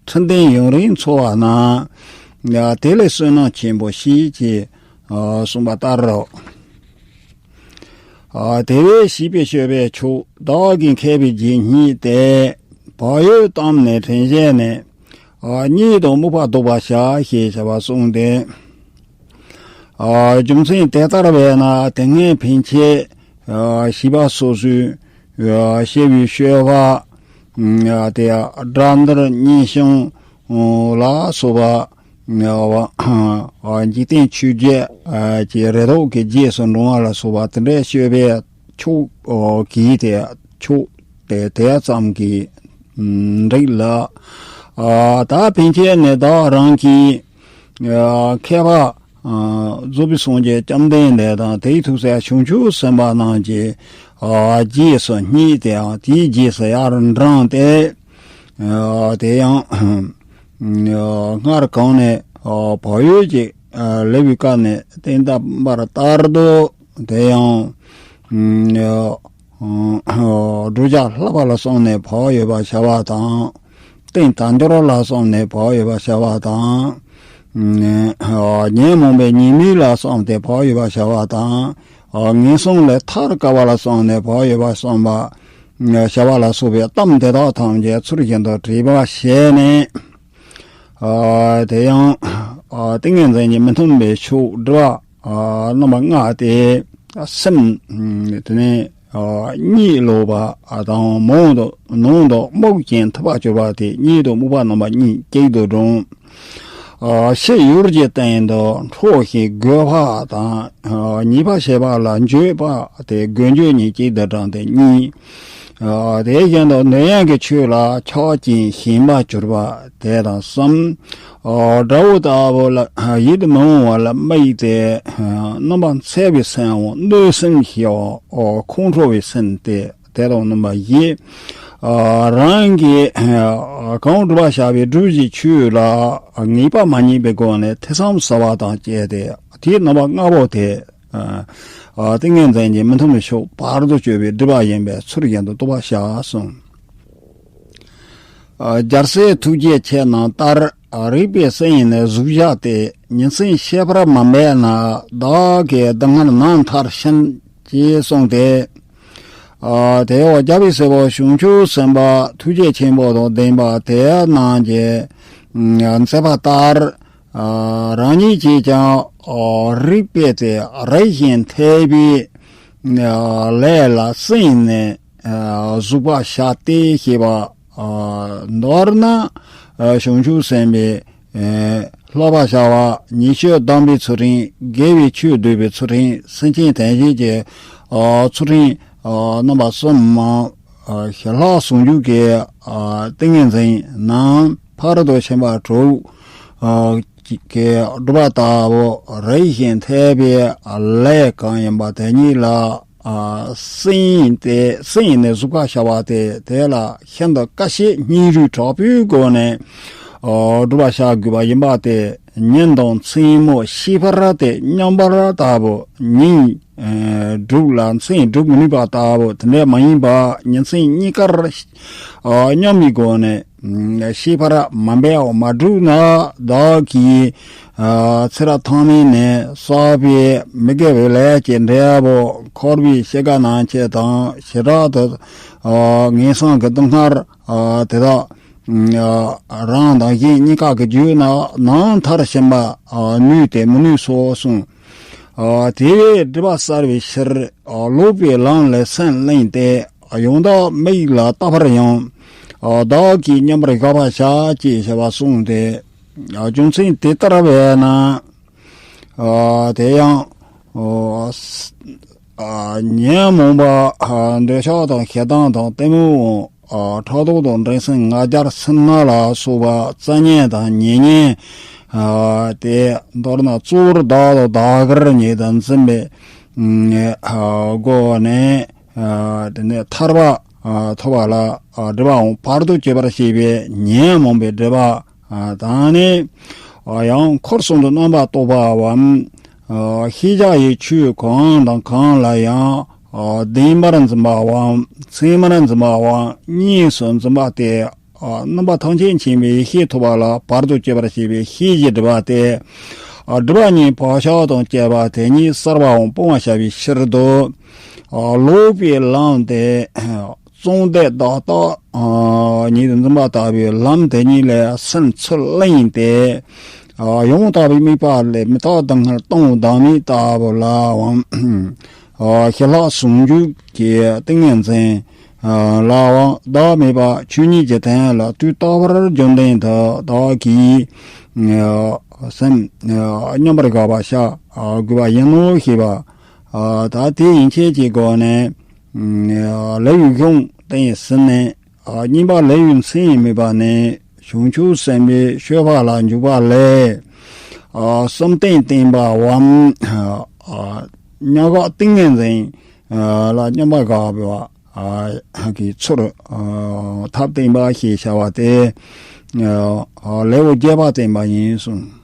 འཁྲུལ་ལྡན་ཡུན་རིང་འཚོ་བ་ན། དེ་ལས་བསོད་ནམས་ཆེན་པོ་བྱེད་ཅེས་གསུངས་པ་ལྟར་རོ། དེ་བས་བྱིས་པའི་སྤྱོད་པས་ཆོག་བདག་གིས་མཁས་པའི་རྒྱན་གཉིས་ཏེ། བག་ཡོད་གཏམ་ནི་དྲན་བྱས་ནས། གཉིད་དང་རྨུགས་པ་བཟློག་པར་བྱ་ཞེས་བྱ་བ་གསུངས་ཏེ། རྒྱུ་མཚན་དེ་ལྟར་བས་ན་དེ་སྔའི་ཕན་ཆད་བྱིས་པ་སོ་སོའི་བྱས་པའི་སྤྱོད་པ་དེ་དགྲ་འདུལ་གཉེན་སྐྱོང་ལ་སོགས་པ། འཇིག་རྟེན་ཆོས་བརྒྱད་ཀྱི་རེ་དོགས་ཀྱི་རྗེས་སུ་འབྲང་བ་ལ་སོགས་པ་དེ་འདྲའི་སྤྱོད་པའི་ཕྱོགས་ཀྱི་དེ་ཕྱོགས་དེ་དེ་ཙམ་གྱིས་འགྲིག་ལ། ད་ཕན་ཆད་ནི་བདག་རང་གིས་མཁས་པ་རྫོགས་པའི་སངས་རྒྱས་བཅོམ་ལྡན་འདས་དང་དེའི་ཐུགས་སྲས་བྱང་ཆུབ་སེམས་དཔའ་རྣམས་ཀྱི་རྗེས་སུ་བསྙེགས་ཏེའང་དེའི་རྗེས་སུ་ཡར་འབྲངས་ཏེ། དེ་ཡང་སྔར་གོང་ནས་བག་ཡོད་ཀྱི་ལེགས་པའི་བཀའ་ནས་བསྟན་གདབ་པ་ལྟར་དུ་དེ་ཡང་བག་ཡོད་བསླབ་པ་ལ་བསམས་ནས་བག་ཡོད་པར་བྱ་བ་དང་། རྟེན་དལ་འབྱོར་ལ་བསམས་ནས་བག་ཡོད་པར་བྱ་བ་དང་། ཉོན་མོངས་པའི་ཉེས་དམིགས་ལ་བསམས་ཏེ་བག་ཡོད་པར་བྱ་བ་དང་། ངན་སོང་ལས་ཐར་དཀའ་བ་ལ་བསམས་ནས་བག་ཡོད་པར་བསམ་པ། བྱ་བ་ལ་སོགས་པའི་གཏམ་དེ་དག་ཐམས་ཅད་ཚུལ་བཞིན་དུ་དྲིལ་བར་བྱས་ནས། དེ་ཡང་ཏིང་ངེ་འཛིན་གྱི་མི་མཐུན་པའི་ཕྱོགས་སྒྲིབ་པ་རྣམ་པ་ལྔ་སྟེ། སེམས་དེ་ནས་གཉིད་ལོག་པ་དང་མང་དུ་ནང་དུ་རྨུགས་ཀྱིན་ཐུབ་པ་གྱུར་པ་དེ་གཉིད་དང་རྨུགས་པ་རྣམ་པ་གཉིས་གཅིག་ཏུ་འདྲོངས། ཕྱི་ཡུལ་གྱི་སྟེང་དུ་འཕྲོག་བྱེད་རྒོད་པ་དང་ཉེས་པ་བྱེད་པ་ལ་འགྱོད་པ་སྟེ་རྒོད་འགྱོད་གཉིས་གཅིག་ཏུ་བགྲངས་ཏེ་གཉིས། དེ་བཞིན་དུ་ནད་ཡམས་ཀྱི་ཆོས་ལ་ཆགས་ཅིང་ཞེན་པ་གྱུར་པ་དེ་དང་གསུམ། དགྲ་བོ་ལྟ་བུ་ལ་ཡིད་མི་འོང་བ་ལ་དམིགས་ཏེ་རྣམ་པ་འཚེ་བའི་སེམས་འོང་གནོད་སེམས་ཞེས་པ་ཁོང་ཁྲོ་བའི་སེམས་ཏེ། དེ་དང་རྣམ་པ་བཞི། རང་གིས་གང་བསྒྲུབ་པར་བྱ་བའི་སྒྲུབ་བྱའི་ཆོས་ལ་ངེས་པ་མ་རྙེད་པའི་སྒོ་ནས་ཐེ་ཚོམ་ཟ་བ་དང་བཅས་ཏེ་དེའི་རྣམ་པ་ལྔ་པོ་དེ། ཏིང་ངེ་འཛིན་གྱི་མི་མཐུན་པའི་ཕྱོགས་བར་དུ་གཅོད་པའི་སྒྲིབ་པ་ཡིན་པས་ཚུལ་བཞིན་དུ་རྟོགས་པར་བྱ་གསུངས། རྒྱལ་སྲས་ཐུགས་རྗེ་ཆེ་རྣམས་ལྟར། རིག་པའི་སེམས་ནི་གཟུགས་བཞག་སྟེ། ཉིན་མཚན་ཤེས་པར་མ་འབད་ན། བདག་གི་སྡུག་བསྔལ་ནམ་མཐར་ཕྱིན། ཅེས་གསུངས་ཏེ། དེའོ་རྒྱལ་བའི་སྲས་པོ་བྱང་ཆུབ་སེམས་དཔའ་ཐུགས་རྗེ་ཆེན་པོ་དང་ལྡན་པ་དེ་རྣམས་ཀྱིས་མཛད་པ་ལྟར། རང་ཉིད་ཀྱིས་ཀྱང་རིག་པའི་དེ་རིག་བཞིན་ཐེག་པའི་ལས་ལ་བརྩོན་ནས་གཟུགས་པོ་བཞག་སྟེ་ཞེས་པ། མདོར་ན་བྱང་ཆུབ་སེམས་དཔའི་བསླབ་པ་བྱ་བ་ཉེས་སྤྱོད་སྡོམ་པའི་ཚུལ་ཁྲིམས། དགེ་བའི་ཆོས་སྡུད་པའི་ཚུལ་ཁྲིམས། སེམས་ཅན་དོན་བྱེད་ཀྱི་ཚུལ་ཁྲིམས་རྣམ་པ་གསུམ་མམ། ཞི་ལྷག་ཟུང་འཇུག་གི་ཏིང་ངེ་འཛིན་རྣམས་ཕ་རོལ་ཏུ་ཕྱིན་པ་དྲུག་གི་སྒྲུབ་པ་ལྟ་བུ་རིག་བཞིན་ཐེག་པའི་ལས་གང་ཡིན་པ་དེ་ཉིད་ལ་ ཨ་སེམས་དེ་སེམས་ནས་གཟུགས་ཁ་བྱ་བ་དེ་དེ་ལ་ཤིན་ཏུ་དཀའ་སྤྱད་སྙིང་རུས་དྲག་པོའི་སྒོ་ནས་ཨ་སྒྲུབ་པ་བྱ་དགོས་པ་ཡིན་པ་དེ་ཉིན་དང་མཚན་མོ་ཤེས་པར་དེ་མཉམ་པར་ལྟ་བུ་ཉིན་ཨ་སྒྲུབ་ལ་མཚན་སྒྲུབ་མི་ནུས་པ་ལྟ་བུ་དེ་འདྲ་མ་ཡིན་པ་ཉིན་མཚན་གཉིས་ཀར་ཨ་མཉམ་པའི་སྒོ་ནས་ཨ་ཤེས་པར་མ་འབད་བར་མ་བསྒྲུབས་ན་བདག་གིས་ཨ་ཚེ་རབས་ཐོག་མེད་ནས་བསགས་པའི་མི་དགེ་བའི་ལས་ཀྱི་འབྲས་བུ་འཁོར་བའི་ཤི་ཁ་ནང་ཆེ་དང་བྱེ་བྲག་ཏུ་ཨ་ངན་སོང་གི་སྡུག་བསྔལ་ཨ་དེ་དག་ཨ་རང་དང་གཞན་གཉིས་ཀ་གི་རྒྱུད་ན་ནང་མཐར་ཕྱིན་པ་ཨ་ནུས་ཏེ་མི་ནུས་སོ་གསུངས། ཨ་དེ་བས་སྒྲིབ་པ་བསལ་བའི་ཕྱིར་ཨ་ལོག་པའི་ལམ་ལས་སེམས་བླངས་ཏེ་ཨ་ཡང་དག་མིག་ལ་བལྟ་བར་ཡང་ཨ་བདག་གིས་མཉམ་པར་བཞག་པར་བྱ་ཅེས་བྱ་བ་གསུངས་ཏེ། ཨ་རྒྱུ་མཚན་དེ་ལྟར་བས་ན་ཨ་དེ་ཡང་ཨ་ས་ཨ་ཉོན་མོངས་པ་ཨ་འདོད་ཆགས་དང་ཞེ་སྡང་དང་གཏི་མུག་ཨ་ཕྲག་དོག་དང་འགྲན་སེམས་ང་རྒྱལ་སེར་སྣ་ལ་སོགས་པ་རྩ་ཉེན་དང་ཉེ་ཉེན་ཨ་དེ་མདོར་ན་གཙོ་བོར་བདག་དང་བདག་གིར་ཉིད་དུ་འཛིན་པའི་ཨ་སྒོ་ནས་ཨ་དེ་ནས་ཐར་པ་ཨ་ཐོབ་པ་ལ་ཨ་སྒྲིབ་པའང་བར་དུ་གཅོད་པར་བྱེད་པའི་ཉོན་མོངས་པའི་སྒྲིབ་པ་ཨ་དང་ནི་ཨ་ཡང་འཁོར་གསུམ་དུ་རྣམ་པར་རྟོག་པའམ། ཨ་ཤེས་བྱ་ཡི་ཆོས་གང་དང་གང་ལ་ཡང་ཨ་བདེན་པར་འཛིན་པའམ་མཚན་མར་འཛིན་པའམ་གཉིས་སུ་འཛིན་པ་སྟེ། ཨ་རྣམ་པ་ཐམས་ཅད་མཁྱེན་པའི་ཤེས་ཐོབ་པ་ལ་བར་དུ་གཅོད་པར་བྱེད་པའི་ཤེས་བྱའི་སྒྲིབ་པ་སྟེ། ཨ་སྒྲིབ་པ་གཉིས་བག་ཆགས་དང་བཅས་པ་དེ་ཉིད་བསལ་བའམ་སྤོང་བར་བྱ་བའི་ཕྱིར་དུ། ཨ་ལོག་པའི་ལམ་དེ་གཙང་བདེ་བདག་རྟག་ཉིད་དུ་འཛིན་པ་ལྟ་བུའི་ལམ་དེ་ཉིད་ལས་སེམས་ཚུར་བླངས་ཏེ། ཨ་ཡང་དག་པའི་དམིགས་པ་ལས་མི་རྟག་སྡུག་བསྔལ་གཏི་མུག་བདག་མེད་ལྟ་བུ་ལའང་། ཨ་ཞི་ལྷག་ཟུང་འཇུག་གི་ཏིང་ངེ་འཛིན་ཨ་ལའང་བདག་མེད་པ་ཆོས་ཉིད་ཀྱི་དོན་ལ་དུས་རྟག་པར་རྒྱུན་ལྡན་དུ་བདག་གིས་ཨ་སེམས་ཨ་མཉམ་པར་བཞག་པར་བྱ་ཨ་དགོས་པ་ཡིན་ནོ་ཞེས་པ། ཨ་ད་དེ་ཡན་ཆད་ཀྱི་སྒོ་ནས་ཨ་ལེའུའི་གཞུང་དེ་ཟིན་ནས། ཨ་གཉིས་པ་ལེའུའི་མཚན་ཡང་མེད་པ་ནས་བྱང་ཆུབ་སེམས་དཔའི་སྤྱོད་པ་ལ་འཇུག་པ་ལས། ཨ་བསམ་གཏན་བརྟན་པའམ། ཨ་མྱང་འགག་ཏིང་ངེ་འཛིན་ལ་མཉམ་པར་དགའ་བ་ཨ་གི་ཚུལ་ཨ་ཐབས་བསྟན་པ་ཞེས་བྱ་བ་སྟེ། ཨ་ལེའུ་བརྒྱད་པ་བསྟན་པ་ཡིན་གསུངས།